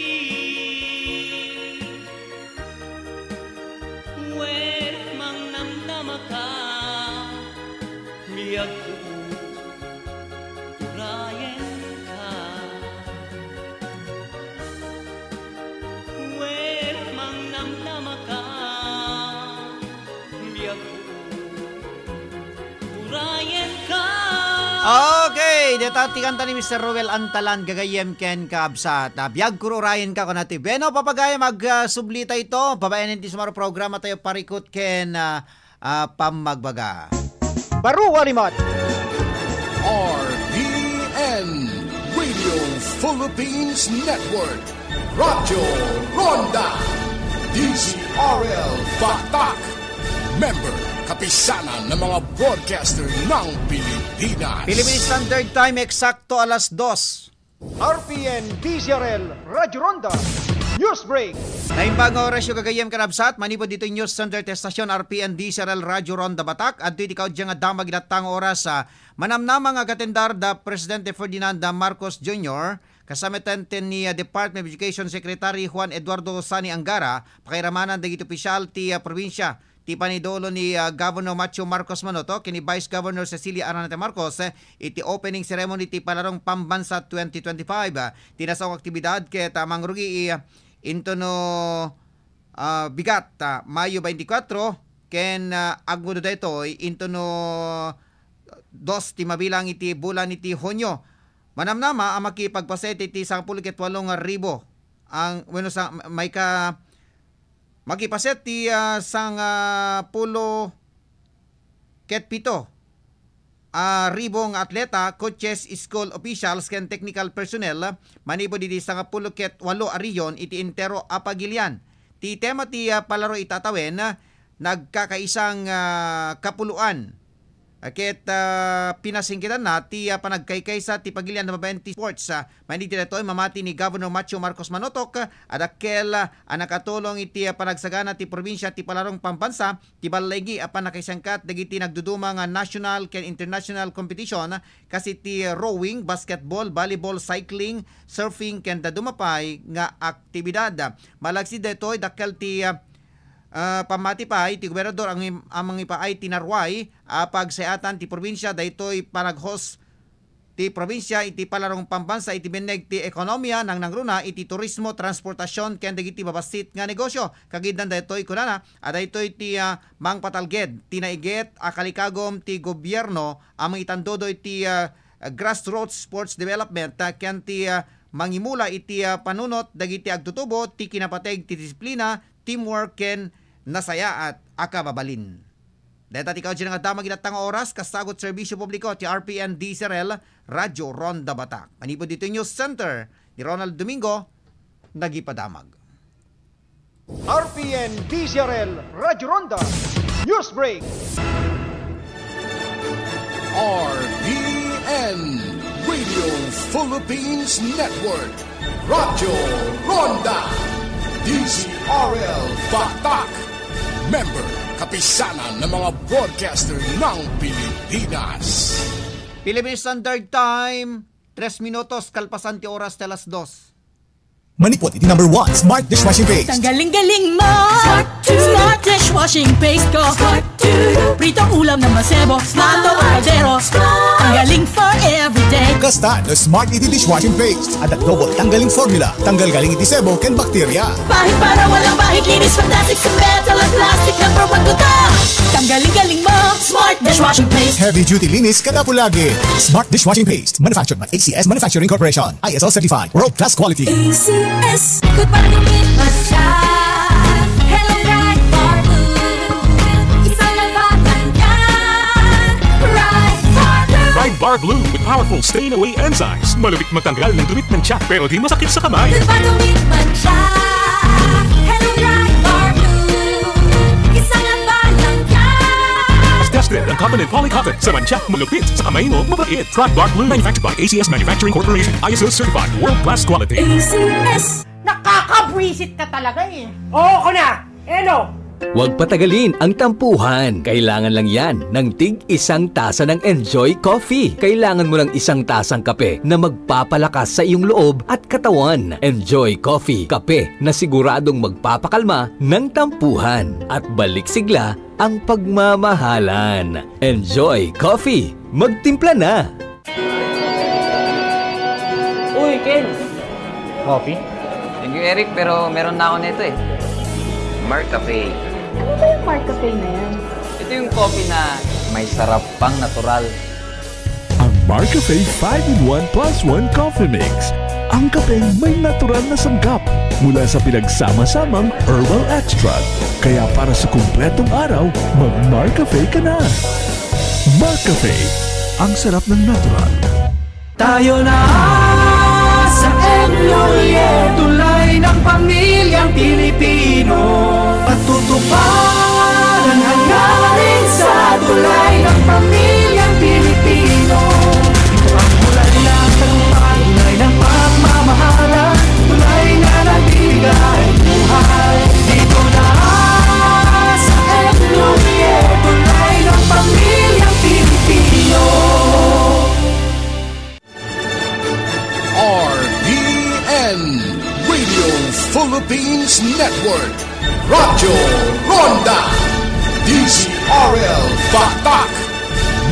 Wen, mangnamnamaka, biagko, urayenka. Wen, mangnamnamaka, biagko, urayenka. Okay, deta ti kanta ni Mister Roel Antalan, gagayyem ken kabsat. Ah, biagko, urayenka, kunana ti. Bueno, papagayam, ag, ah, subli tayo ito. Babaen ti sumaro programa tayo, parikut ken, ah, ah, pammagbaga. Baro a rimat. R P N, Radio Philippines Network, Radyo Ronda, D Z R L Batak, member, Kapisanan ng mga Broadcaster ng Pilipinas. Philippine Standard Time, eksakto alas dos. R P N D Z R L Radyo Ronda. News break. Naimbag nga oras yo gagayyem, kanabsat, manipud ditoy News Center ti estasion R P N D C R L Radyo Ronda Batak. Adtoy ti kaudyan nga damag ita nga oras, ah, manamnama nga agatendar da Presidente Ferdinand Marcos Junior, kasama ten ni, ah, Department of Education Secretary Juan Eduardo Sani Angara, pakairamanan dagiti opisyal ti, ah, probinsia. Ti panidulo ni, ah, Governor Macho Marcos Manoto ken ni Vice Governor Cecilia Araneta Marcos, eh, iti opening ceremony ti Palarong Pambansa twenty twenty-five. Ah, ti nasao nga aktibidad ket, ah, mangrugi, eh, intono, ah, bigat, ah, Mayo twenty-four ken, ah, aggudo daytoy intono dos ti mabilang iti bulan iti Hunio. Manamnama a makipagpaset iti sangapulo ket walo nga ribu ang, wenno, sa, maika-, makipaset ti, ah, sangapulo ket pito a ribu nga atleta, coaches, school officials, ken technical personnel manipud iti sangapulo ket walo a rehiyon iti entero a pagilian. Ti tema ti, ah, palaro ita a tawen, nagkakaisang, ah, kapuloan. Ket, ah, pinasingkitanna ti, ah, panagkaykaysa ti pagilian a babaen ti sports. Ah, manipud daytoy, mamati ni Governor Macho Marcos Manotok, ah, a dakkel, ah, a nakatulong iti, ah, panagsagana ti probinsia ti Palarong Pambansa, ti balligi a pannakaisangkat dagiti nagduduma nga national ken international competition, kas iti rowing, basketball, volleyball, cycling, surfing, ken dadduma pay nga aktibidad. Malagsid daytoy, dakkel ti, ah, ah, pammati pay ti gobernador a ngim-, a mangipaay ti narway a pagsayatan ti probinsia daytoy panag-host ti probinsia iti Palarong Pambansa iti binneg ti ekonomia, nangnangruna iti turismo, transportasion, ken dagiti babassit nga negosio. Kagiddan daytoy, kunana, a daytoy ti, ah, mangpatalged ti naiget a kalikagum ti gobierno a mangitandudo iti, ah, grassroots sports development, ah, ken ti, ah, mangimula iti, ah, panunot dagiti agtutubo ti kinapateg ti disiplina, teamwork, ken nasayaat a kababalin. Dayta ti kaudyan nga damag ita nga oras, kasagut serbisyo publiko ti R P N D C R L Radyo Ronda Batak. Manipud ditoy News Center ni Ronald Domingo, nagipadamag. R P N D C R L Radyo Ronda News Break. R P N Radio Philippines Network. Radyo Ronda, D C R L Batak. Member, Kapisanan ng mga Broadcaster ng Pilipinas. Philippine Standard Time, tres minutos kalpasan ti oras ti alas dos. Manipud iti number one, Smart Dishwashing Paste. Tanggaling-galing mo. Smart, Smart dishwashing paste ko. Smart. Pritong ulam na masebo. Smart. Plato o kaldero. Smart. Tanggaling for everyday. Kasta no Smart iti dishwashing paste. Adda double tanggaling formula. Tanggal galing iti sebo ken bakterya. Pahid para walang bahid. Linis fantastic sa metal at plastic. Number one ko to. Tanggaling-galing mo. Smart dishwashing paste. Heavy duty linis kada pulagi. Smart dishwashing paste. Manufactured by A C S Manufacturing Corporation. I S O certified. World class quality. A C S. Good para gumit pa siya. Hello, Bright Bar Blue. Isang labanan yan. Bright Bar Blue. Bright Bar Blue with powerful stain away enzymes. Malupit matanggal ng dumi at mantsa, pero di masakit sa kamay. Good para gumit pa siya. Hello, Bright Bar Blue. Isang labanan yan. Tested ang cotton and polycotton sa mantsa, malupit sa kamay mo, mabait. Bright Bar Blue, manufactured by A C S Manufacturing Corporation, I S O certified, world class quality. A C S. Nakakabwisit ka talaga eh. Oo, ko na! Eh, no? Huwag patagalin ang tampuhan. Kailangan lang yan ng tig isang tasa ng Enjoy Coffee. Kailangan mo ng isang tasang kape na magpapalakas sa iyong loob at katawan. Enjoy Coffee, kape na siguradong magpapakalma ng tampuhan at balik sigla ang pagmamahalan. Enjoy Coffee! Magtimpla na! Uy, Ken! Coffee? Thank you, Eric, pero meron na ako nito eh. Marcafe. Ano ba yung Marcafe na yan? Ito yung coffee na may sarap pang natural. Ang Marcafe five-in-one plus one Coffee Mix. Ang kapeng may natural na sangkap mula sa pinagsama-samang herbal extract. Kaya para sa kumpletong araw, mag-Marcafe ka na. Marcafe, ang sarap ng natural. Tayo na sa M U E, tulay ng pamilyang Pilipino. Patutuparan hangarin sa tulay ng pamilyang Pilipino. Ito ang tulay ng tagumpay, tulay ng pagmamahalan, tulay na nagbibigat. Philippines Network, Radyo Ronda, D Z R L Batak,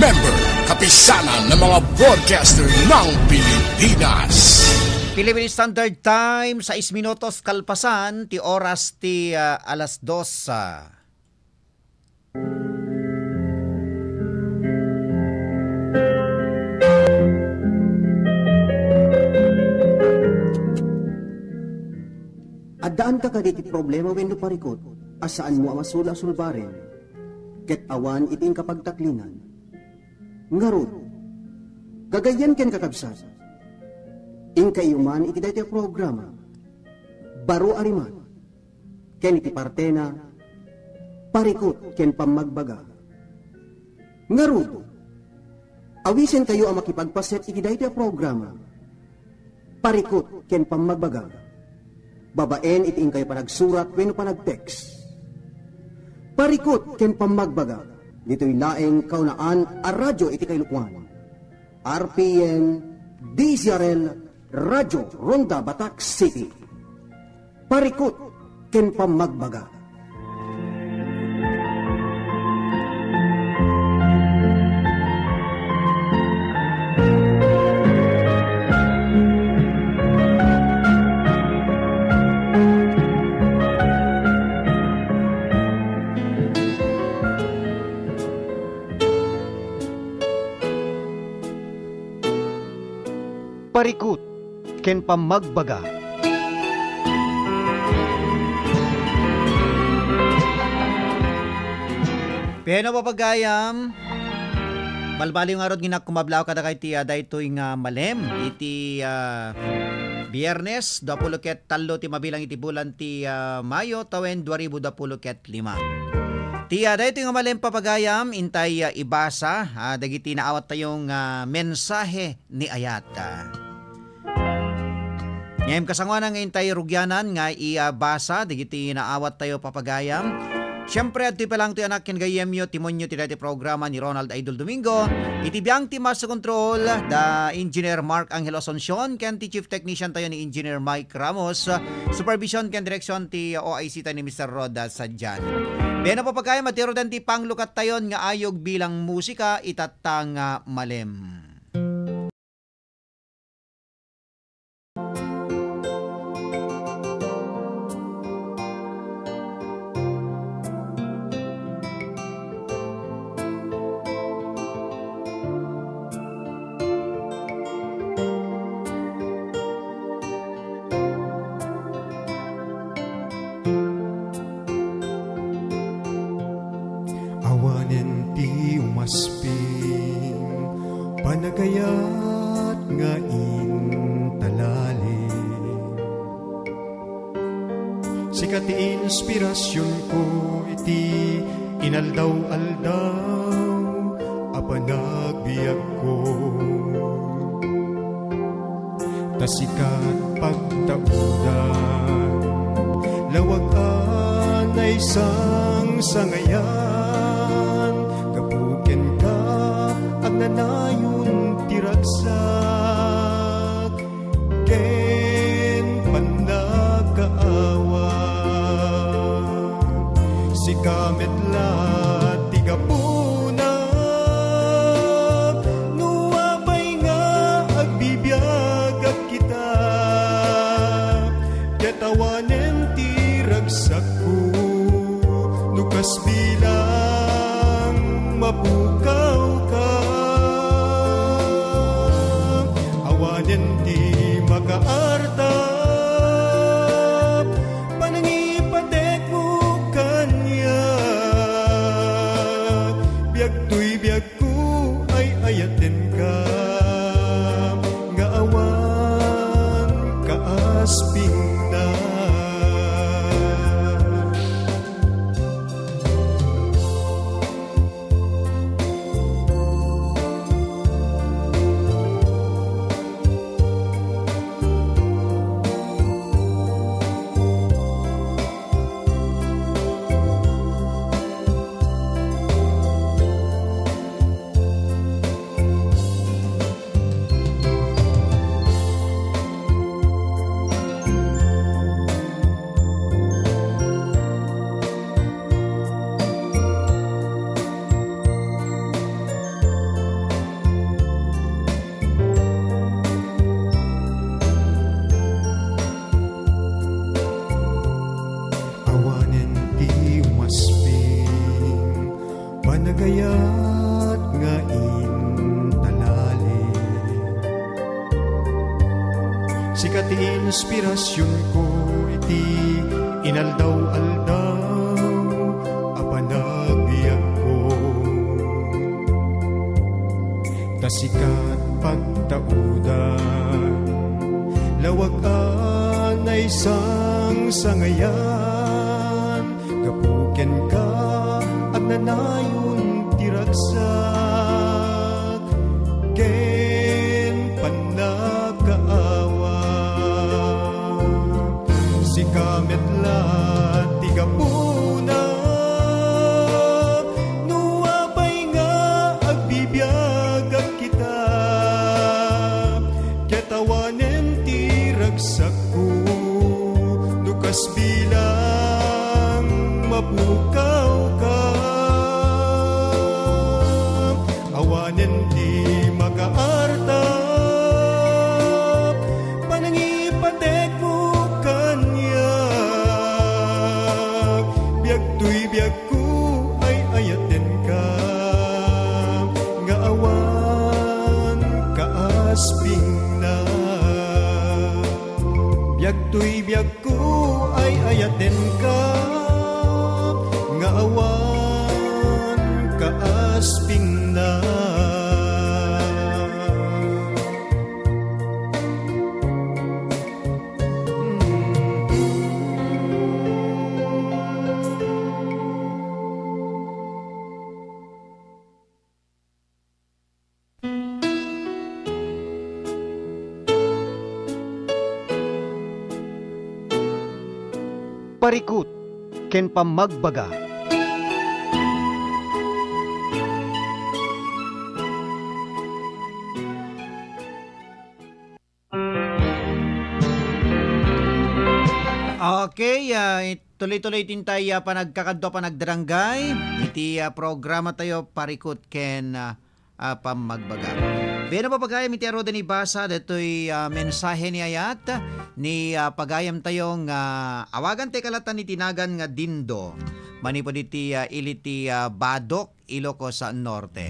member, Kapisanan ng mga Broadcaster ng Pilipinas. Philippine Standard Time, sais minutos kalpasan ti oras ti, ah, alas dos, ah. Addaanka kadi iti problema wenno parikut a saanmo a masula a sulbaren, ket awan iti inka pagtaklinan? Ngarud, gagayyem ken kakabsat, inkaiyo man iti daytoy a programa, Baro a Rimat, ken iti partena, Parikut ken Pammagbaga. Ngarud, awisenkayo a makipagpaset iti daytoy a programa, Parikut ken Pammagbaga, babaen iti inkayo panagsurat wenno panag-text. Parikut ken Pammagbaga, ditoy laeng kaunaan a radyo iti kailukoan. R P N, D Z R L, Radyo Ronda Batak City. Parikut ken Pammagbaga. Parikut ken Pammagbaga. Piano, papagayam. Balbaliw ngarud nga kumablaw kadakay ti, ah, daytoy nga malem iti, ah, Biyernes, dua pulo ket tallo ti mabilang iti bulan ti, ah, Mayo, tawen dua ribu dua pulo ket lima. Ti, ah, daytoy nga malem, papagayam, intay, ah, ibasa, ah, dagiti naawattayo nga mensahe ni ayat. Ngem kasangoanan nga intay rugianan nga ibasa dagiti naawattayo, papagayam. Siempre, adtoy palangtoy anak ken gayyemyo, timonyo ti daytoy programa ni Ronald Idol Domingo. Iti biang ti Master Control, da Engineer Mark Angel Asuncion, ken ti Chief Technician tayo ni Engineer Mike Ramos. Supervision ken direksyon ti O I C tayo ni Mister Rod Sadian. Piano, papagayam, adtoy ruden ti panglukat tayon nga ayog bilang musika, Itatta nga Malem. Awanen ti umasping, panagayat nga intalalim. Sika ti inspirasionko iti inaldaw-aldaw a panagbiagko. Ta sika pagtaudan, lawag a naisangsangayan, gapu kenka, agnanayon ti ragsak ken pannakaawat. Sika met la ti gapuna no apay nga agbibiagak kita, ket awanen ti ragsakko no kas bilang mapukawka. Awanen ti makaartap panangipatekmo kaniak. Biag toy biagko, ay-ayatenka nga awan kaaspingna. Inspirasionko iti inaldaw-aldaw a panagbiagko. Ta sika ti pagtaudan, lawag a naisangsangayan. Gapu kenka, agnanayon ti ragsak ken pannakaawa. Sika met la ti gapuna, no apay nga agbibiagak ita, ket awanen ti ragsakko, no kas bilang mapukawka. Awanen ti makaarta, panangipatekmo kaniak. Biag toy biagko, ay-ayatenka, nga awan kaaspingna. Biag toy biagko, ay-ayatenka, nga awan kaaspingna. Parikut ken pammagbaga. Okay, ah, it-, tuloy-tuloy ti intay, ah, panagkakadua, panagdaranggay iti, ah, programa tayo, Parikut ken, ah, ah, pammagbaga. Wen a papagayam iti aro da ni basa datoy, ah, mensahe ni ayat ni, ah, pagayam tayo nga awagan ti kalatan iti nagan nga Dindo. Manipud iti, ah, ili ti, ah, Badoc, Ilocos, ah, Norte.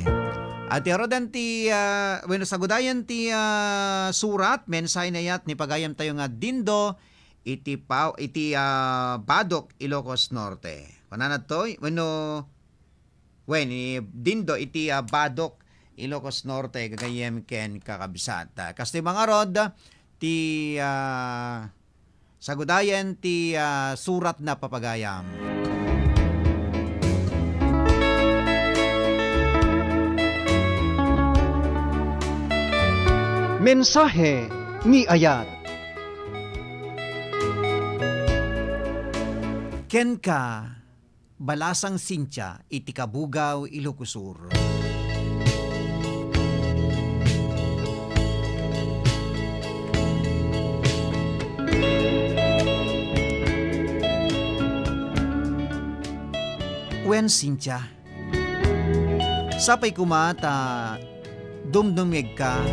At aro dan ti, ah, wenno sagudayan ti, ah, surat, mensahe ni ayat ni pagayam tayo nga Dindo iti pa-, iti, ah, Badoc, Ilocos Norte. Kunana toy, wenno Wen, ni Dindo iti, ah, Badoc, Ilocos Norte, gagayyem ken kakabsat. Ah, kastoy mangarod ti, ah, sagudayen ti, ah, surat na papagayam. Mensahe ni Ayat. Kenka, Balasang Cynthia iti Cabugao, Ilocos Sur. Wen, Cynthia, sapay koma ta dumdumngegka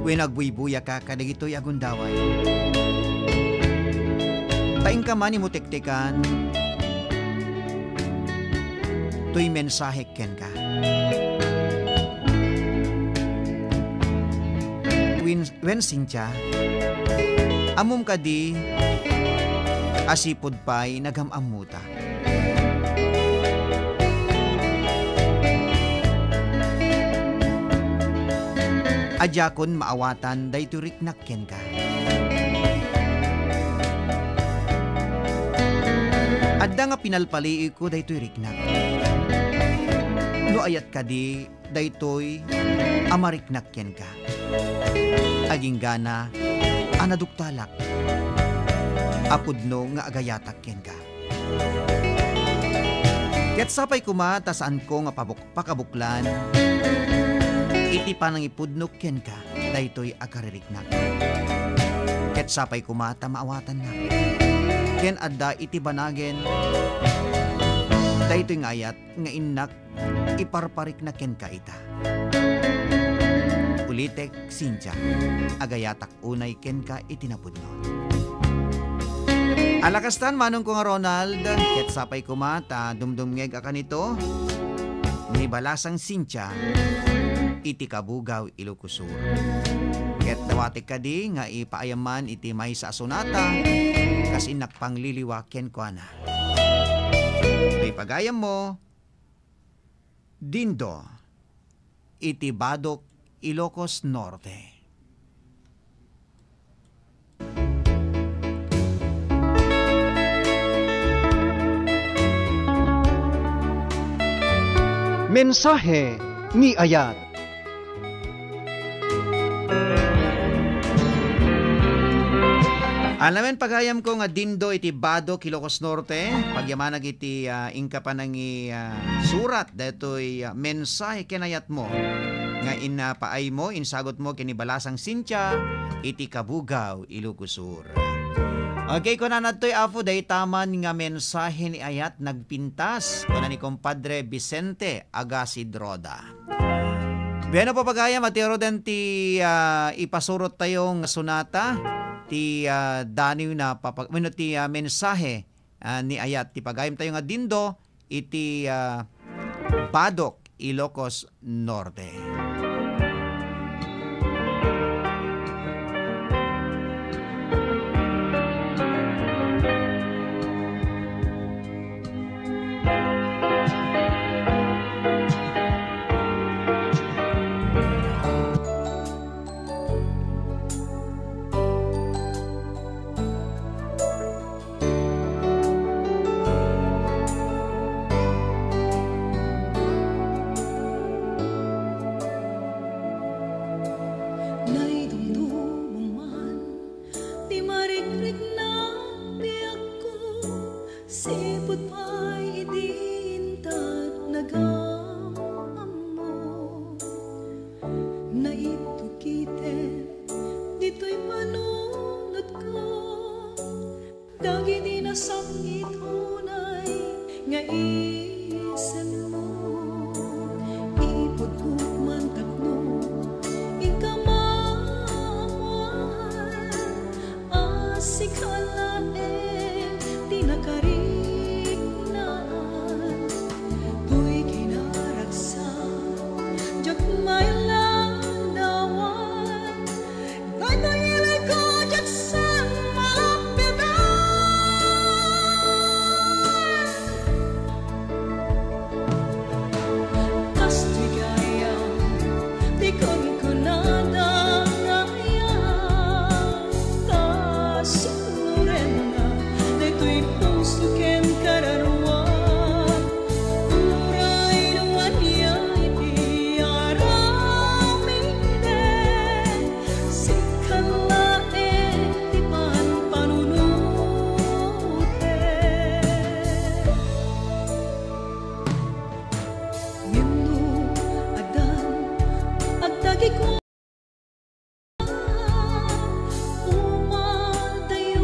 wenno agbuybuyaka kadagitoy a gundaway. Ta inka man imo tektekan toy mensahek kenka. Wen, wen, Cynthia, ammom kadi a sipud pay nagam-ammota? A diakon maawatan daytoy riknak kenka. Adda nga pinalpaliiwko daytoy riknak. No ayat kadi daytoy a mariknak kenka. Aginggana a naduktalak a pudno nga agayatak kenka. Ket sapay koma ta saanko nga pabuk-, pakabuklan iti panangipudno kenka daytoy a kaririknak. Ket sapay koma ta maawatannak. Ken adda iti banagen daytoy nga ayat nga innak iparparikna kenka ita. Ulitek, Cynthia, agayatak unay kenka iti napudno. Ala kastan, manongko nga Ronald, ket sapay koma ta dumdumngeg a kanito ni Balasang Cynthia iti Cabugao, Ilocos Sur. Ket dawatek kadi nga ipaayam man iti maysa a sonata, kas innak pangliliwa kenkuana. Toy pagayammo, Dindo, iti Badoc, Ilocos Norte. Mensahe ni Ayat. Ania met pagayamko nga Dindo iti Badoc, Ilocos Norte, pagyamanak iti, ah, inka panangi, ah, surat daytoy, ah, mensahe ken ayatmo nga inpaaymo, insagutmo ken ni Balasang Cynthia iti Cabugao, Ilocos Sur. Okay, kunana daytoy, Apo, dayta man nga mensahe ni Ayat nagpintas, kuna ni Compadre Vicente Agasid Roda. Bueno, papagayam, iti aruden ti, ah, ipasurottayo nga sonata, ti, ah, daniw na papag-, wenno ti, ah, mensahe, ah, ni Ayat, ti pagayamtayo nga Dindo iti, ah, Badoc, Ilocos Norte. Naidumdum man ti marikriknak ti biagko, sipud pay idi inted nagam-ammo. Naitukiten ditoy panunotko dagiti nasangit unay nga isemmo. Ipudpod man tapno inka maammuan a sika laeng ti nakariknaan. Toy kinaragsak, diak mailadawan. Daytoy ilikudek sa malappitan. Kastoy gayam ti kunkunada nga ayat, ta sinurenna daytoy puso ken kararuak. Uray no ania iti aramiden, sika laeng ti panpanunoten. Ngem no addan agtagikuan, umaldayo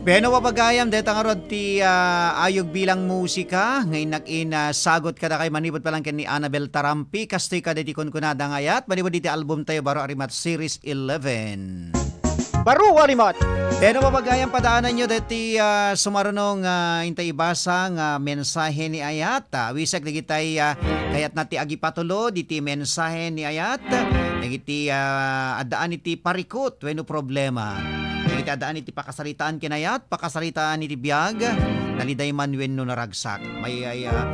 Wen no, papagayam, deta ngarud ti, ah, ayog bilang musika, nga innak in, ah, sagot kadakayo manipud pa lang ken ni Annabel Tarampi, kastoy kada iti kunkunada nga ayat, manipud iti album tayo, Baro a Rimat Series eleven. Baro a Rimat. Wen no, papagayam, padaananyo deti, ah, sumaruno nga intay ibasa nga mensahe ni ayat. Ah, wisek dagitay, ah, kayatna ti agipatulod iti mensahe ni ayat. Dagiti, ah, addaan iti parikut wenno problema. Dagiti addaan iti pakasaritaan ken ayat, pakasaritaan iti biag, naliday man wenno naragsak. May, ay, ah,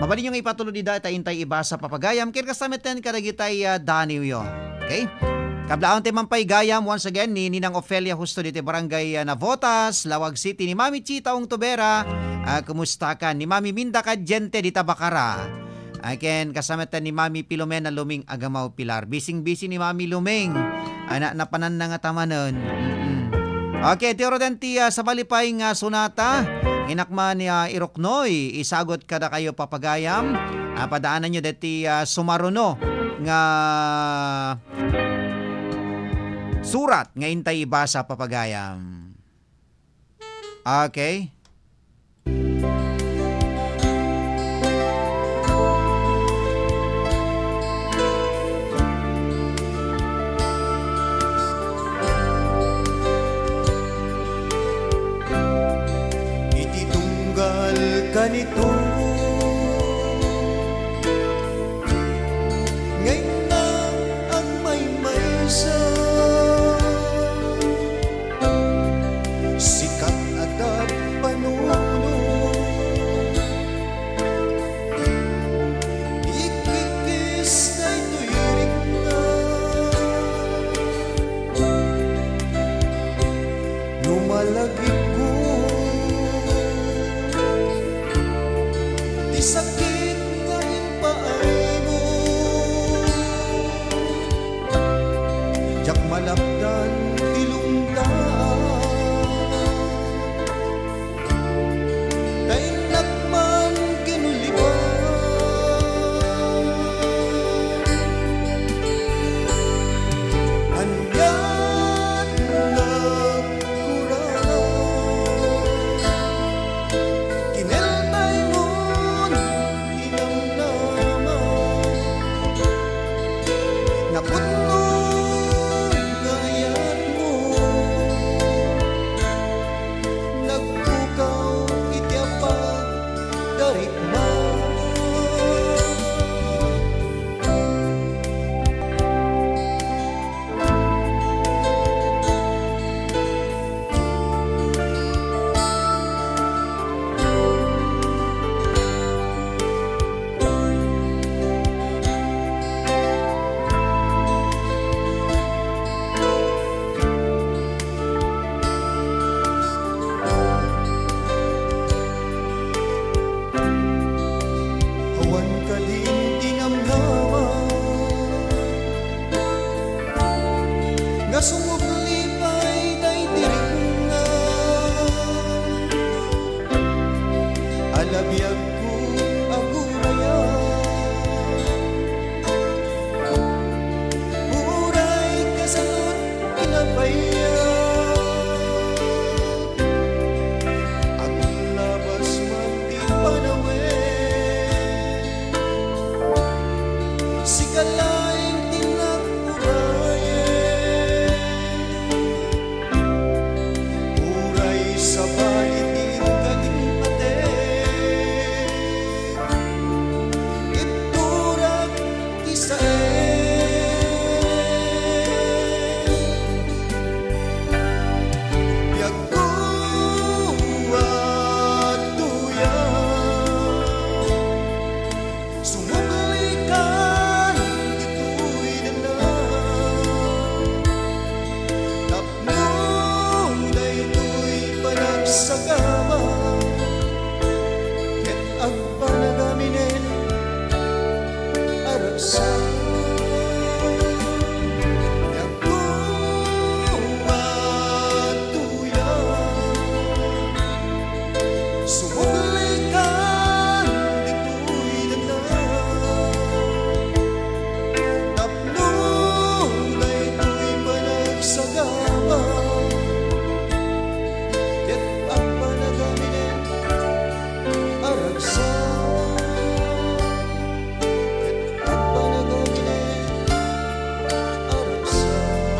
mabalinyo nga ipatulod ida ta intay ibasa, papagayam, ken kasta metten kadagitay, ah, daniwyo. Okay? Kablaawentayo man pay gayam, once again, ni Ninang Ofelia Justo diti Barangay, ah, Navotas, Laoag City, ni Mami Chita Ong Tubera, ah, kumusta ka? Ni Mami Minda Cadiente dita Bacara. Again, kasta metten ni Mami Filomena Luming Agamaw Pilar. Bising-bisi ni Mami Luming. Ana, napananna nga tamanen. Mm-mm. Okay, ti uroden ti, ah, sabali pay nga sonata. Innak man, ah, iruknoy, isagot kadakayo, papagayam. Ah, padaananyo deti, ah, sumaruno nga surat nga intay ibasa, papagayam. Okay. Iti tunggal kanito, nga innak agmaymaysa, sikat a tagpanuno. Ikkikkis daytoy rikna. No malagipko ti sakit nga impaaymo, diak malapdan ti lunggaan. Ta innak man kinuliban. Aniat nagkurang.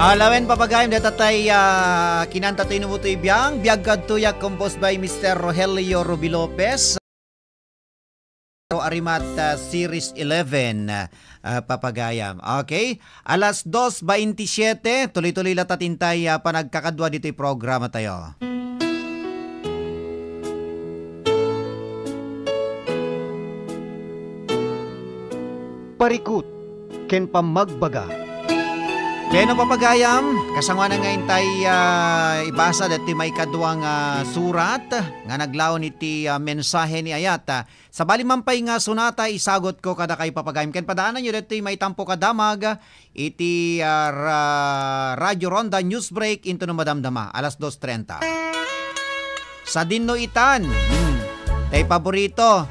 Alawen, papagayam, deta tay, ah, kinanta toy no toy biang, Biag Kadtoyak, composed by Mister Rogelio Ruby Lopez. Arimat, ah, Series eleven, ah, papagayam. Okay? Alas dos baintisiete, tuloy-tuloy la ta tintay, ah, panagkakadua ditoy programa tayo. Parikut ken pammagbaga. Kayano, papagayam, kasangoanan nga intay, ah, ibasa daytoy maikadua nga surat nga naglaon iti, ah, mensahe ni ayat, ah, sabali man pay nga sunata, isagutko kadakayo, papagayam, ken padaananyo daytoy maitampo kadamag iti, ah, ra-, Radio Ronda News Break intono madamdama, alas dos trenta. Sadin no itan. Hmm. Tay paborito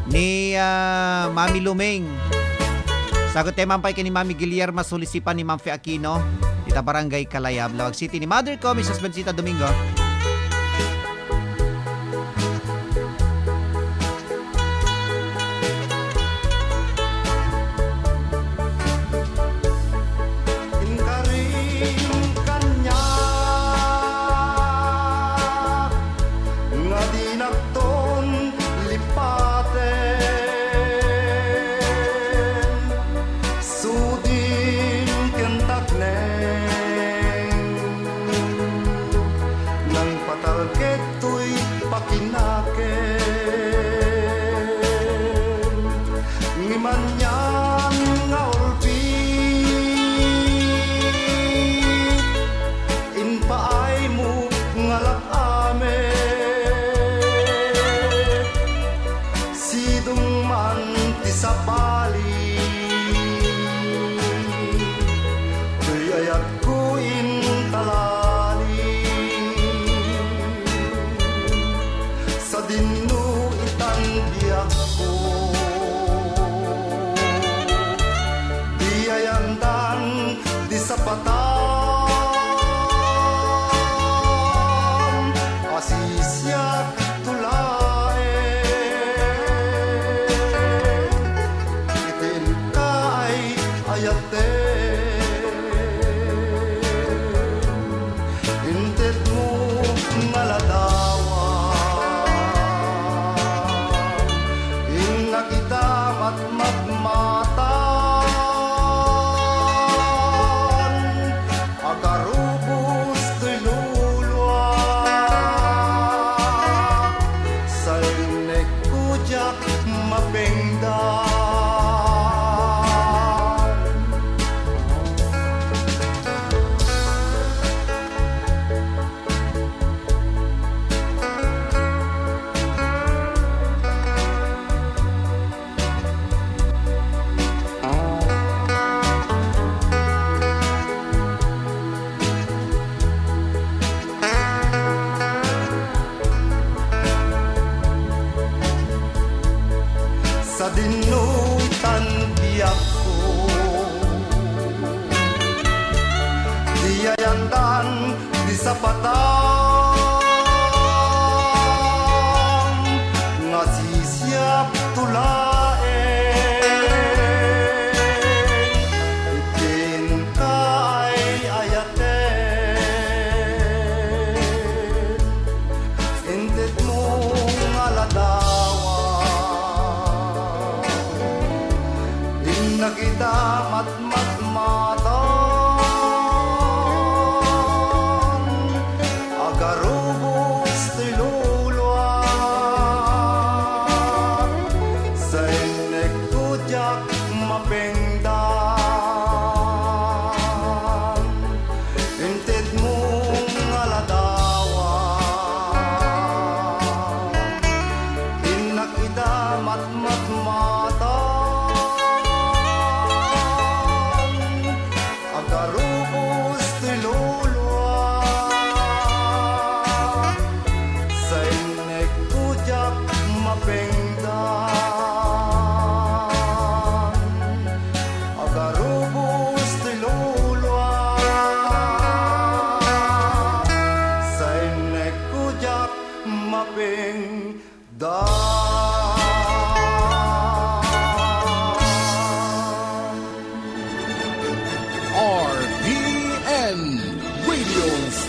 ni, ah, Mami Lumeng. Sagut tayo man pay ken ni Mami Guillerma Sulisipan ni Ma'am Fe Aquino. Ita Barangay Kalayab, Laoag City ni mother ko, Missus Bensita Domingo. Inkarin kaniak nga dinakton lipaten, sudin ken takneng.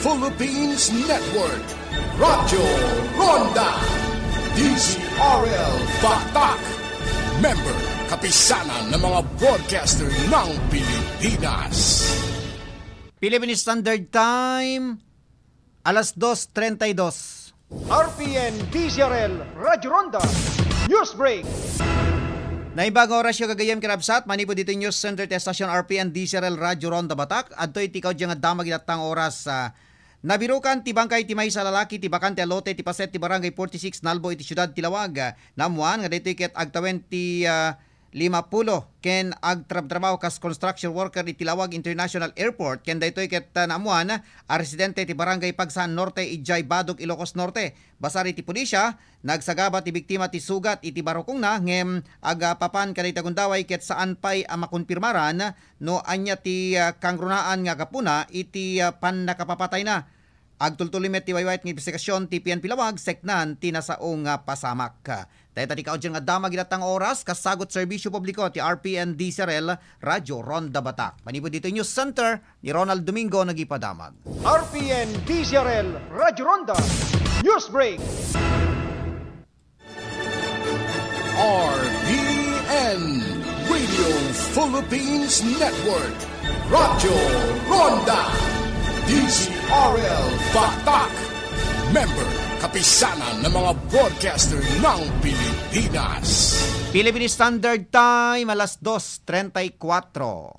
Philippines Network, Radyo Ronda, D Z R L Batak, member, Kapisanan ng mga Broadcaster ng Pilipinas. Philippine Standard Time, alas dos treinta y dos. R P N D Z R L Radyo Ronda News Break. Naimbag nga orasyo gagayyem, kinabsat, manipud ditoy News Center ti estasyon R P N D Z R L Radyo Ronda Batak. Adtoy ti kaudyan nga damag iti attang oras, ah, nabirukan ti bangkay ti maysa a lalaki ti bakante a lote ti paset ti Barangay forty-six, Nalbo iti siudad ti Laoag. Naammuan nga daytoy ket agtawen ti, ah, limapulo ken agtrabtrabaho kas construction worker iti Laoag International Airport, ken daytoy ket, ah, naammuan a residente ti Barangay Pagsan Norte, idiay Badog, Ilocos Norte. Basar iti pulisya, nagsagaba ti biktima ti sugat iti barukongna, ngem agapapan kadayta gundaway ket saan pay a makonpirmaran no ania ti, ah, kangrunaan nga gapuna iti, ah, pannakapapatayna. Agtultuloy met ti waywayat nga imbestigasyon ti P N P Laoag, seknan ti nasao nga pasamak. Dayta ti kaudyan nga damag iti attang oras, kasagut serbisyo publiko ti R P N D Z R L Radyo Ronda Batak. Manipud ditoy News Center, ni Ronald Domingo nagipadamag. R P N D Z R L Radyo Ronda News Break. R P N, Radio Philippines Network, Radyo Ronda, D Z R L Batak, member, Kapisanan ng mga Broadcaster ng Pilipinas. Philippine Standard Time, alas dos treinta y cuatro.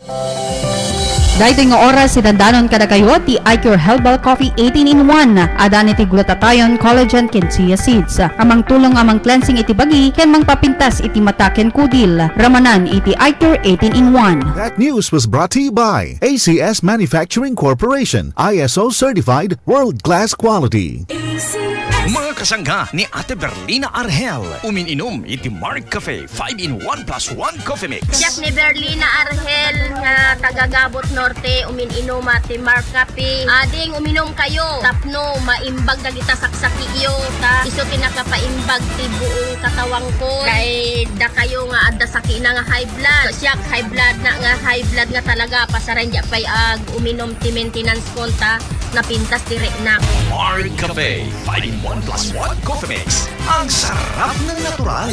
Daytoy nga oras, idandanon kadakayo ti iCure Herbal Coffee eighteen in one. Adan iti glutathione, collagen, ken chia seeds. Ammang tulong, ammang cleansing iti bagi, ken mangpapintas iti mata ken kudil. Ramanan iti iCure eighteen in one. That news was brought to you by A C S Manufacturing Corporation, I S O certified, world-class quality. Mga kasangga ni Ate Berlina Argel, umin-inom iti Mark Cafe five-in-one plus one Coffee Mix. Siak ni Berlina Argel nga taga Gabot Norte, umin-inuma ti Mark Cafe. Ading uminom kayo tapno maimbag dagita saksakiyo, ta isu ti nakapaimbag ti buong katawangko. Kay dakayo nga adda sakina nga high blood. Siak high blood na nga, high blood nga talaga, pasaray diak pay ag-uminom ti maintenance kon ta napintas ti reknak. Mark Cafe five-in-one plus one Coffee Mix. Ang sarap ng natural.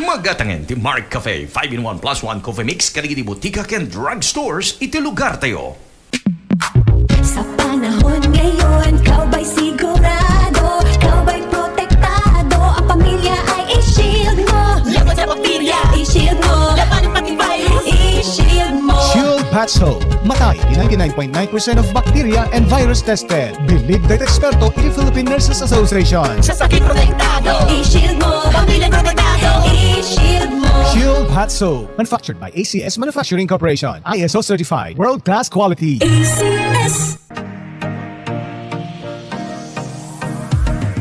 Magatangen ti Mark Cafe five-in-one plus one Coffee Mix kadagiti botika ken drugstores iti lugar tayo. Sa panahon ngayon, ikaw ba'y sigurado? Ikaw ba'y protektado? Ang pamilya ay i-shield mo. Laban sa bakterya, i-shield mo. Labanan pati virus, i-shield mo. Shield Patch Soap. Matay di ninety-nine point nine percent of bacteria and virus tested. Bilib dagiti eksperto iti Philippine Nurses Association. Sa sakit protektado, i-shield mo. Pamilya protektado, i-shield mo. Shield Hot Soap, manufactured by A C S Manufacturing Corporation, I S O certified, world-class quality. A C S.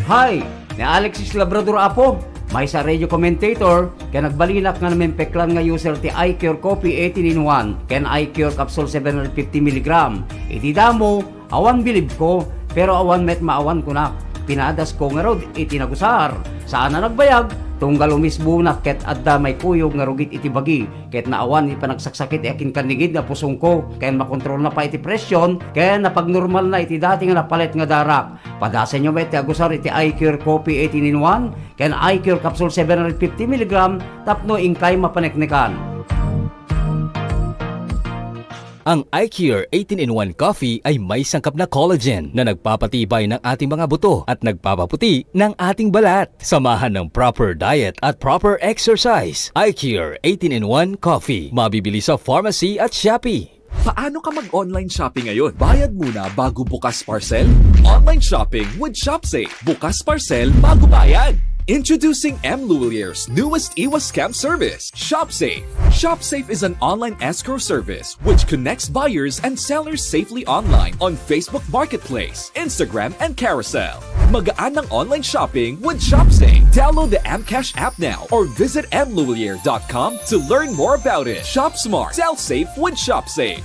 Hi! Ni Alexis Labrador Apo, maysa radio commentator, ken nagbalinak nga namempeklan nga user ti iCure Coffee eighteen in one ken iCure Capsule seven hundred fifty milligram. Iti damo, awan bilibko, pero awan met maawan kunak. Pinadasko ngarud iti nagusar. Saan a nagbayag, tunggal umisbunak ket adda maikuyog nga rugit iti bagi, ket naawan iti panagsaksakit iti akin kannigid nga pusongko, ken makontrolna pay iti presyon, ken napagnormalna iti dati nga napalet nga darak. Padasenyo met ti agusar iti iCure Coffee eighteen in one ken iCure Capsule seven hundred fifty milligram tapno inkay mapaneknekan. Ang iCure eighteen in one Coffee ay may sangkap na collagen na nagpapatibay ng ating mga buto at nagpapaputi ng ating balat. Samahan ng proper diet at proper exercise. iCure eighteen in one Coffee. Mabibili sa pharmacy at Shopee. Paano ka mag-online shopping ngayon? Bayad muna bago bukas parcel? Online shopping with ShopSafe. Bukas parcel bago bayad. Introducing M Lhuillier's newest iwas scam service, ShopSafe. ShopSafe is an online escrow service which connects buyers and sellers safely online on Facebook Marketplace, Instagram, and Carousel. Magaan ang online shopping with ShopSafe. Download the M Cash app now or visit M Lhuillier dot com to learn more about it. Shop smart, sell safe with ShopSafe.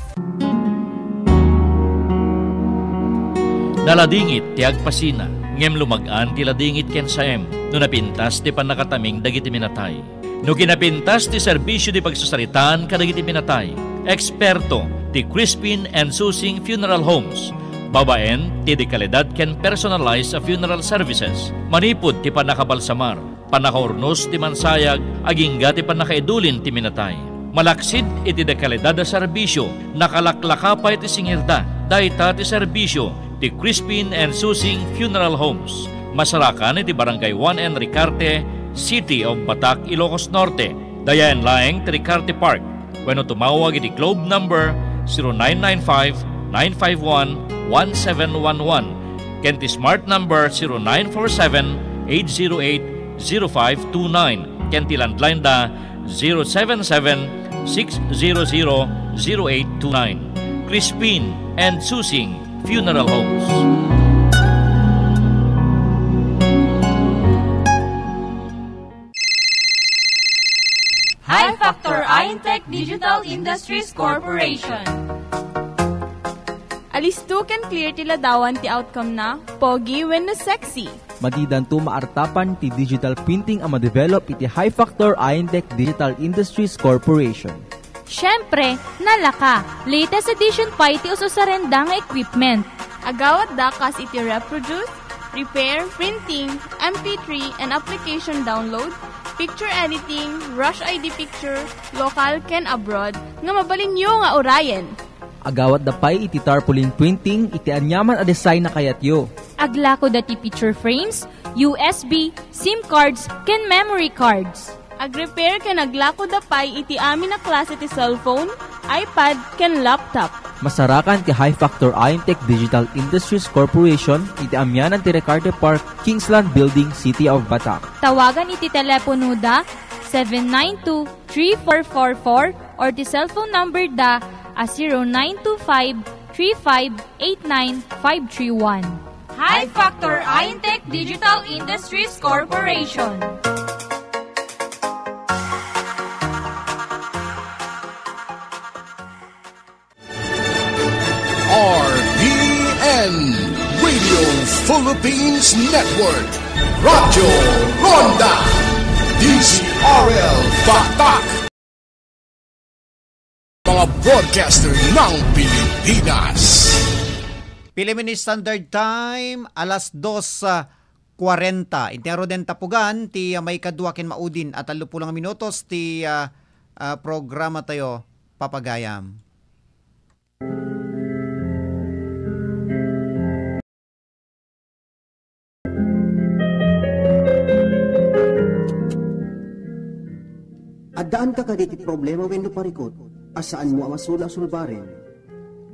Naladingit ti agpasina, ngem lumag-an ti ladingit ken saem no napintas ti pannakataming dagiti minatay. No kinapintas ti serbisio ti pagsasaritaan kadagiti minatay, eksperto ti Crispin and Susing Funeral Homes, Babaen ti dekalidad ken personalized a funeral services, manipud ti pannakabalsamar, pannakaurnos ti mansayag, agingga ti pannakaidulin ti minatay. Malaksid iti dekalidad a serbisio, nakalaklaka pay ti singirda. Dayta ti serbisio ti Crispin and Susing Funeral Homes. Masarakan iti Barangay one N Ricarte, City of Batac, Ilocos Norte. Dayaen laeng ti Ricarte Park. Wenno tumawag iti Globe number zero nine nine five, nine five one, one seven one one, ken ti Smart number zero nine four seven, eight zero eight, zero five two nine, ken ti landline da zero seven seven, six zero zero, zero eight two nine. Crispin and Susing Funeral Homes. High Factor Intech Digital Industries Corporation. Alisto ken clear ti ladawan ti outcome na, pogi wenno sexy. Madidanto maartapan ti digital printing a madevelop iti High Factor Intech Digital Industries Corporation. Siyempre, nalaka, latest edition pay ti ususarenda nga equipment. Agawatda kas iti reproduce, repair, printing, M P three, and application download, picture editing, rush I D picture, local ken abroad, nga mabalinyo nga urayen. Agawatda pay iti tarpaulin printing iti aniaman a design a kayatyo. Aglakoda ti picture frames, U S B, SIM cards, ken memory cards. Agrepair ken aglakoda pay iti amin a klase ti cellphone, iPad, ken laptop. Masarakan ti High Factor Intech Digital Industries Corporation iti amianan ti Ricarte Park, Kingsland Building, City of Batac. Tawagan iti telepono da seven nine two, three four four four or ti cellphone number da a zero nine two five, three five eight nine five three one. High Factor Intech Digital Industries Corporation. R P N, Radio Philippines Network, Radyo Ronda, D Z R L Batac. Mga broadcaster ng Pilipinas. Philippine Standard Time, alas dos, ah, kwarenta. Intero den tapugan ti, ah, maikadua ken maudin a tallo pulo nga minutos ti, ah, ah, programa tayo, Papagayam. Addaanka kadi ti problema wenno parikut a saanmo a masula a sulbaren,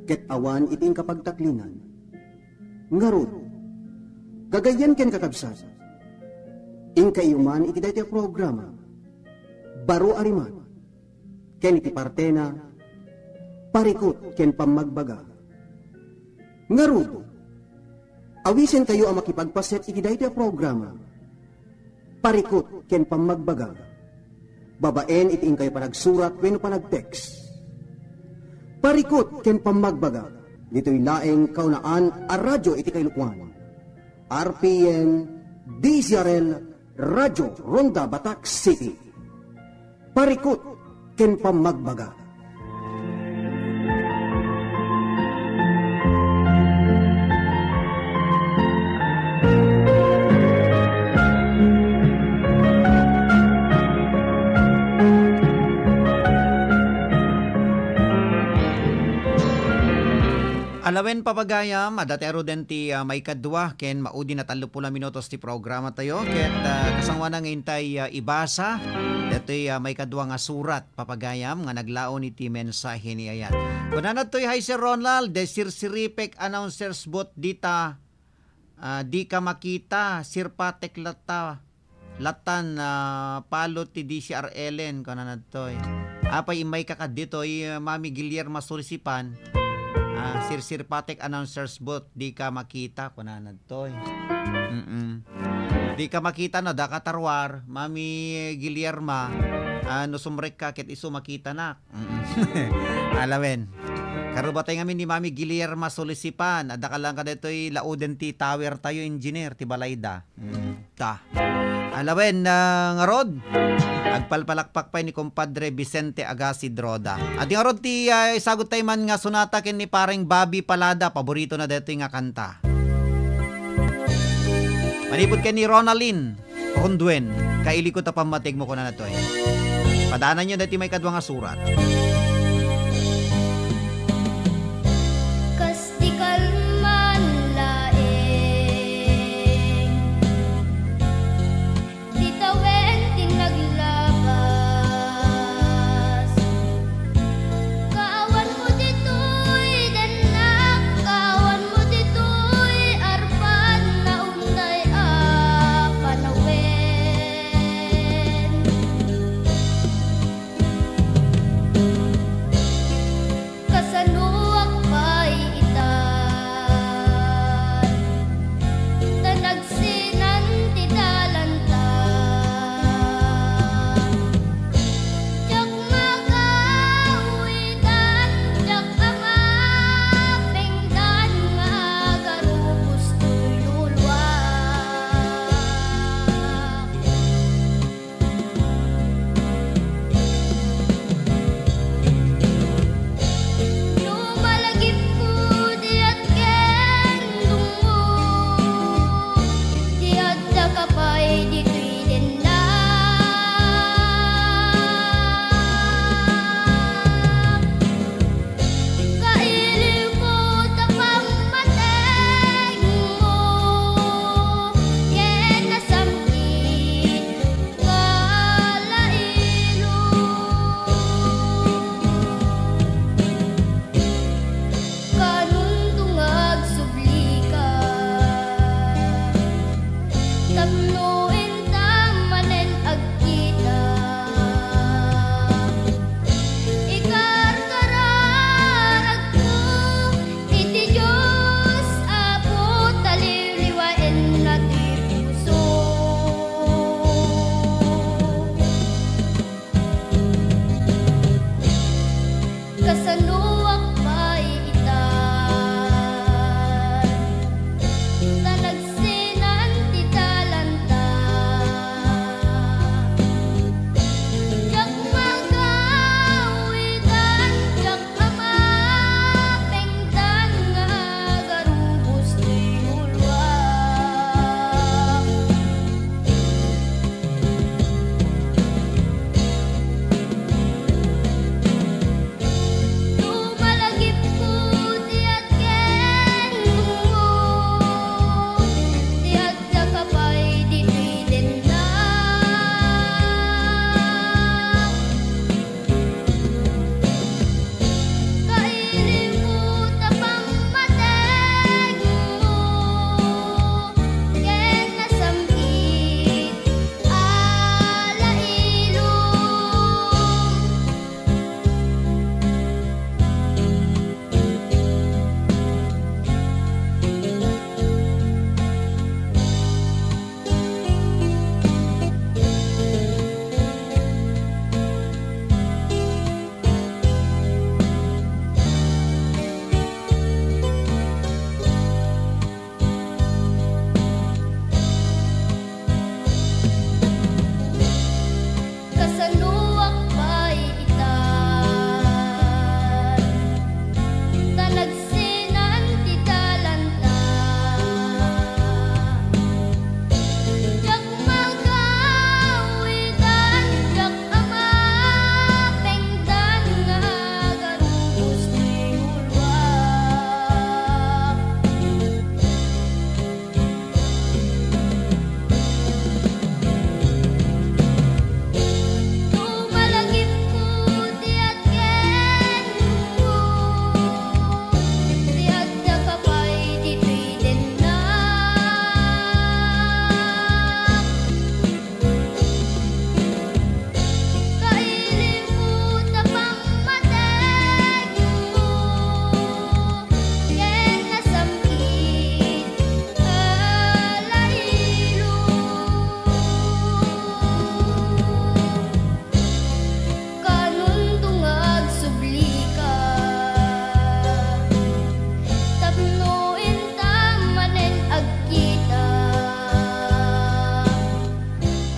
ket awan iti inka pagtaklinan? Ngarud, gagayyem ken kakabsat, inkayo man iti daytoy a programa, Baro a Rimat, ken iti partena, Parikut ken Pammagbaga. Ngarud, awisenkayo a makipagpaset iti daytoy a programa, Parikut ken Pammagbaga, babaen iti inkayo panagsurat wenno panag-text. Parikut ken Pammagbaga, ditoy laeng kaunaan a radyo iti kailukoan. R P N, D Z R L, Radyo Ronda Batac City. Parikut ken Pammagbaga. Alawen, papagayam, adda ti aruden ti, ah, maikadua ken maudi na tallo pulo minutos ti programa tayo. Ket, ah, kasangoanan nga intay, ah, ibasa datoy, ah, maikadua nga surat, papagayam, nga naglaon iti mensahe ni ayat. Kunana toy, "Hi, Sir Ronald, de sirsiripek announcers booth dita, ah, di ka makita, sirpatek latta." Latan, ah, palo ti D C R Ellen, kunana ditoy. Apay, immayka kaditoy, ah, Mami Guillermo Sulisipan, ah, sirsirpatek announcers booth, di ka makita, kunana ditoy. Mm-mm. Di ka makita, no, daka tarwar, Mami Guillermo, ah, no sumrekka ket isu makitanak. Mm-mm. Alawen. Karubatay ngamin ni Mami Guillermo Sulisipan, adda ka lang kaditoy lauden ti tower tayo, engineer, ti balayda. Mm, ta. Alawen, ah, ngarud. Agpalpalakpak pay ni Compadre Vicente Agassi Droda. Adi ngarud ti, ah, isagut tayo man nga sonata ken ni Pareng Bobby Palada, paborito na daytoy nga kanta. Manipud ken ni Ronaldin Ronduen, Kailiko ta pammategmo, kunana toy. Padaananyo daytoy maikadua nga surat. Kas di kalman laeng. Ti tawen ti naglabas. Kaawanmo ditoy, dennak, kaawanmo ditoy, arpan naunday a panawen.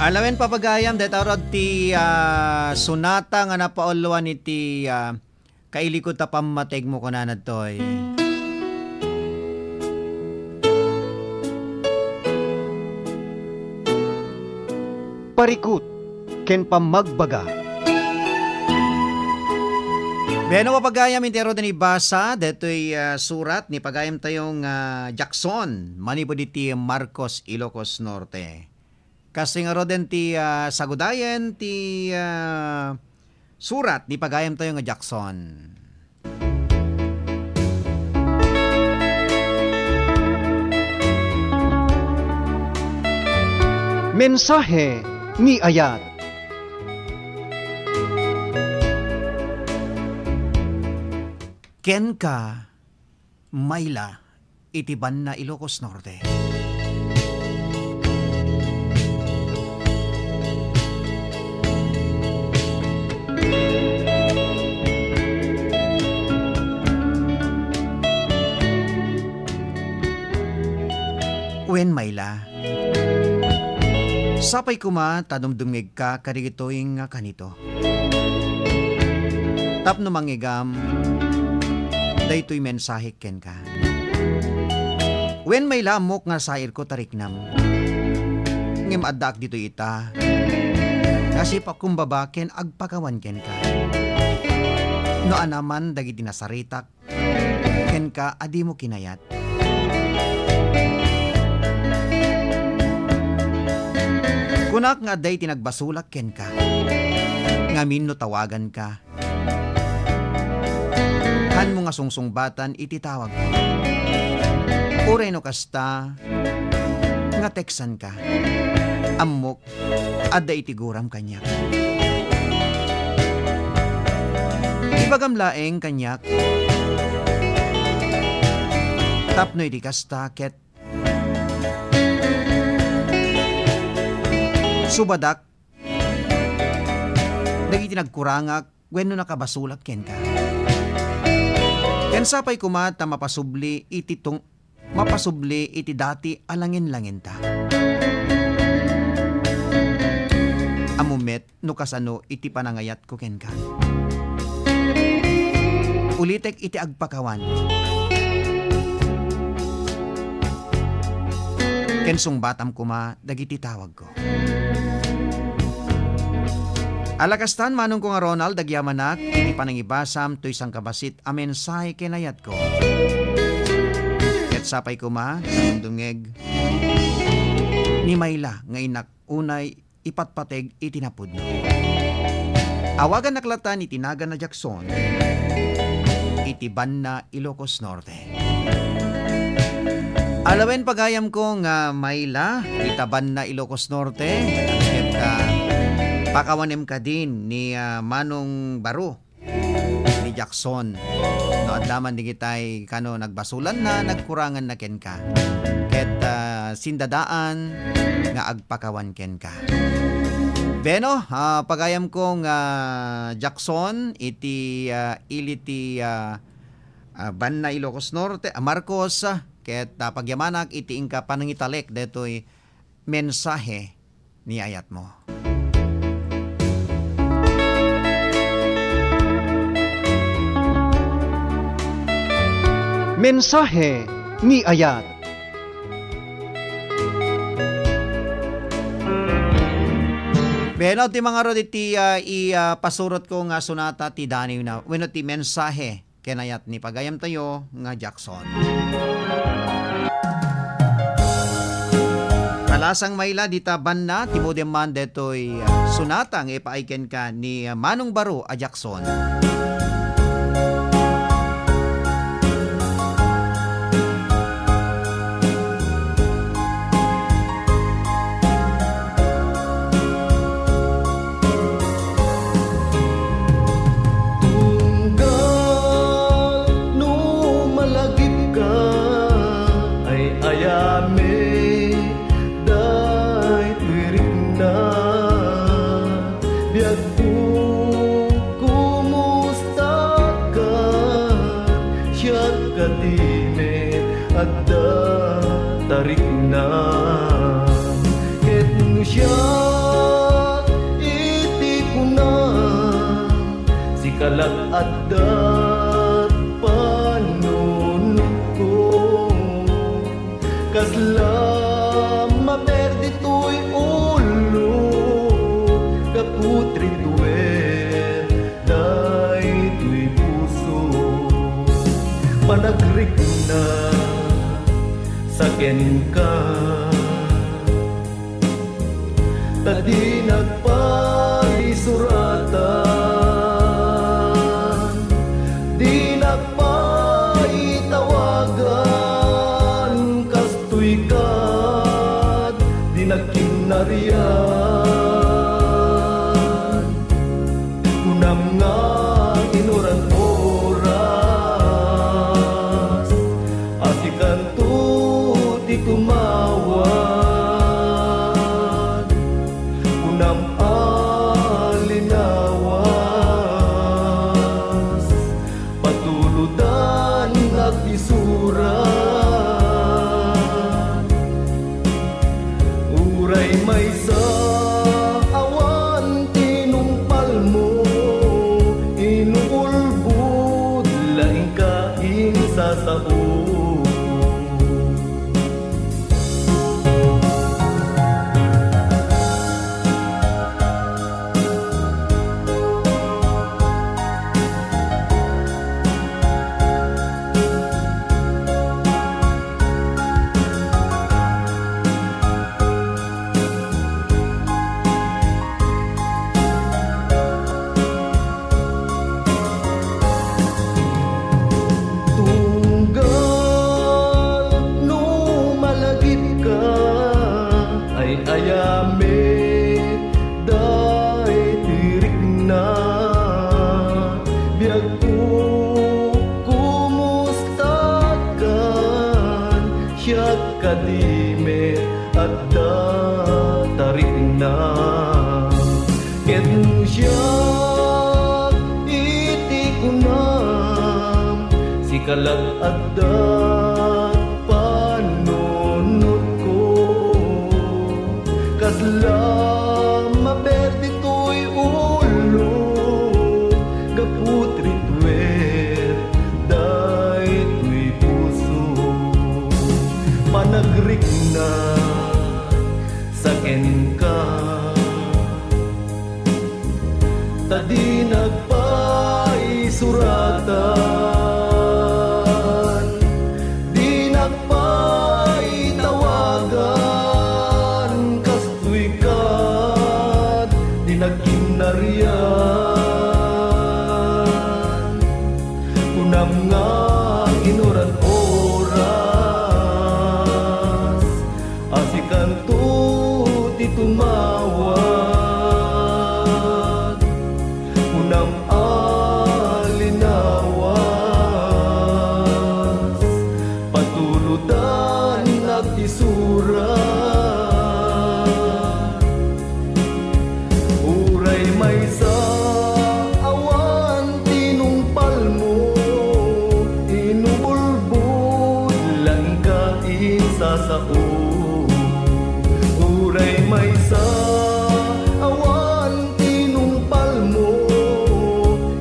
Alawen, papagayam, deta rod ti, ah, sonata nga napauluan iti, ah, kailikod ta pammategmo, kunana ditoy. Parikut ken pammagbaga. Bueno, papagayam, intero den ibasa detoy, ah, surat ni pagayam tayo nga Jackson, manipud iti Marcos, Ilocos Norte. Kasi nga roden ti, ah, sagudayen ti, ah, surat ni pagayam tayo nga Jackson. Mensahe ni Ayat. Kenka, Mayla, iti banna Ilocos Norte. Wen, Mayla, sapay koma ta dumdumngegka kadagitoy nga kanito. Tapno mangngegam daytoy mensahe kenka. Wen, Mayla, ammok nga sairko ta riknam. Ngem addaak ditoy ita nga sipakumbaba ken agpakawan kenka. No anaman dagiti nasaritak kenka a dimo kinayat. Kunak nga adda iti nagbasolak kenka. Ngamin no tawaganka, hanmo nga sungsungbatan iti tawagko. Uray no kasta nga teksanka, ammok adda iti guram kaniak. Ibagam laeng kaniak tapno iti kasta ket subadak dagiti nagkurangak wenno nakabasolak kenka. Ken sapay koma ta mapasubli iti tung-, mapasubli iti dati a langenlangenta. Ammom met no kasano iti panangayatko kenka. Ulitek iti agpakawan. Ken sungbatam koma dagiti tawagko. Ala kastan, manongko nga Ronald, agyamanak iti panangibasam toy sangkabassit a mensahe ken ayatko. Ket sapay koma, dumdumngeg ni Mayla nga innak unay ipatpateg iti napudno. Awagannak latta iti nagan a Jackson iti banna Ilocos Norte. Alawen pagayamko nga Mayla, ita banna Ilocos Norte, ket, ah, pakawanem kadin ni, ah, Manong Baro, ni Jackson. No, adda man digitay kano nagbasolanna, nagkuranganna kenka. Ket, ah, sindadaan nga agpakawan kenka. Bueno, ah, pagayamko nga Jackson, iti, ah, ili ti, ah, ah, banna Ilocos Norte, ah, Marcos, ah, ket, ah, pagyamanak iti inka panangitalek daytoy mensahe ni ayatmo. Mensahe ni ayat. Bueno, ti mangarud iti, ah, i, ah, pasurotko nga sonata ti daniwna, wenno ti mensahe ken ayat ni pagayamtayo nga Jackson. Kalasang maila dita banna, timudem man detoy, ah, sonata nga ipaay kenka ni, ah, Manong Baro a Jackson. Tunggal no malagipka, ay-ayami daytoy rikna. Biagko, kumustaka? Siak kadi met adda ta rikna. Ket no siak Adda panunotko, kasla maper ditoy ulo, gapu ti rituen daytoy puso. Panagrikna sa kenka, ta dinak pay suratan, dinak pay tawagan, kastoy ket dinak kinarian. Kunam nga inuran oras, a sikanto ti tumawag. Kunam a linawas, patulodan nga agisurat. Uray maysa awan ti nungpalmo, inuulbod laeng ka insasao. Tunggal no malagipka, ay-ayamek daytoy rikna. Biagko, kumustakan? Siak kadi met adda ta rikna. Ket no siak iti kunam, sika la adda panunotko. Kasla maper ditoy ulo, gapu ti rituen daytoy puso. Panagrikna sa kenka, ta dinak pay suratan, dinak pay tawagan, kastoy ket dinak kinarian. Kunam nga inuran oras, a sikanto ti tumawag. Kunam a linawas, patulodan nga agisurat. Uray maysa awan ti nungpalmo, inuulbod laeng ka insasao. Uray maysa awan ti nungpalmo,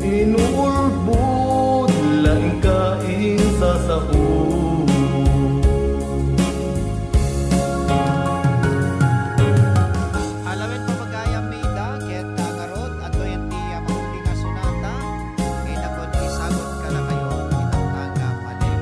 inuulbod laeng ka insasao. Alawen pagayam ida ket, ah, ngarud, adtoyen ti, ah, maudi nga sonata, nga inagwan ti sagut kadakayo, inatnang nga malem.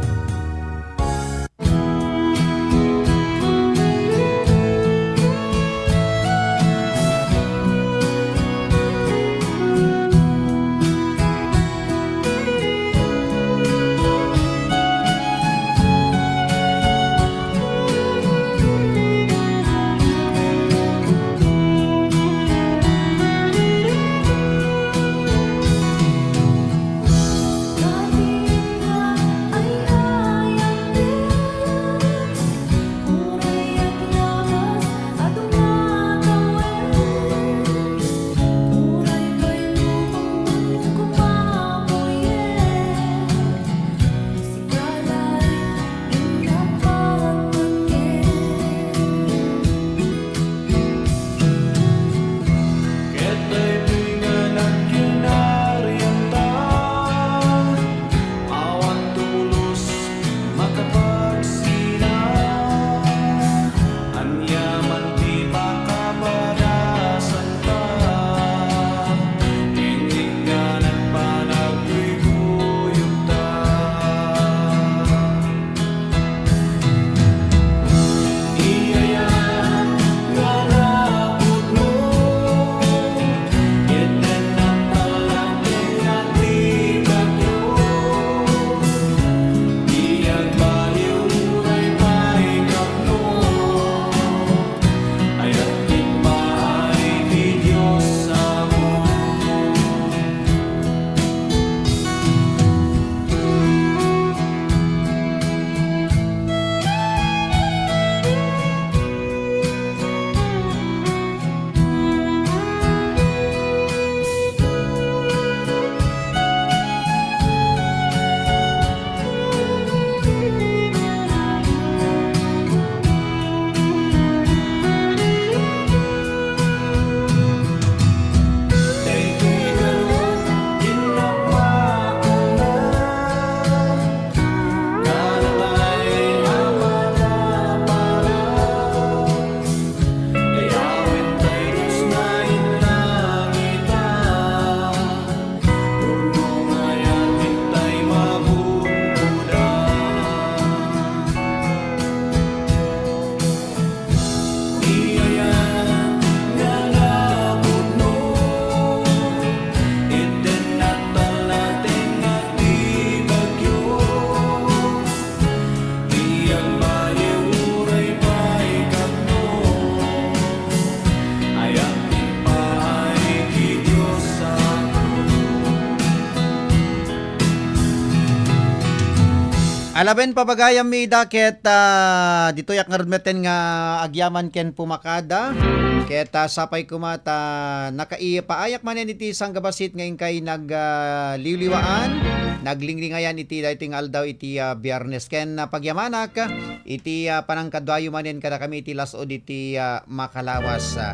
Alaben pabagayam mi ida ket, ah, ditoy ak ngarud metten nga agyaman ken pumakada. Ket, ah, sapay koma ta nakaipaayak manen iti sanggabasit nga inkay nag, ah, liwliwaan, naglinglingayan iti daytoy nga aldaw iti, ah, Biyernes. Ken, ah, pagyamanak iti, ah, panangkaduayo manen kadakami iti las-ud iti, ah, makalawas. Ah,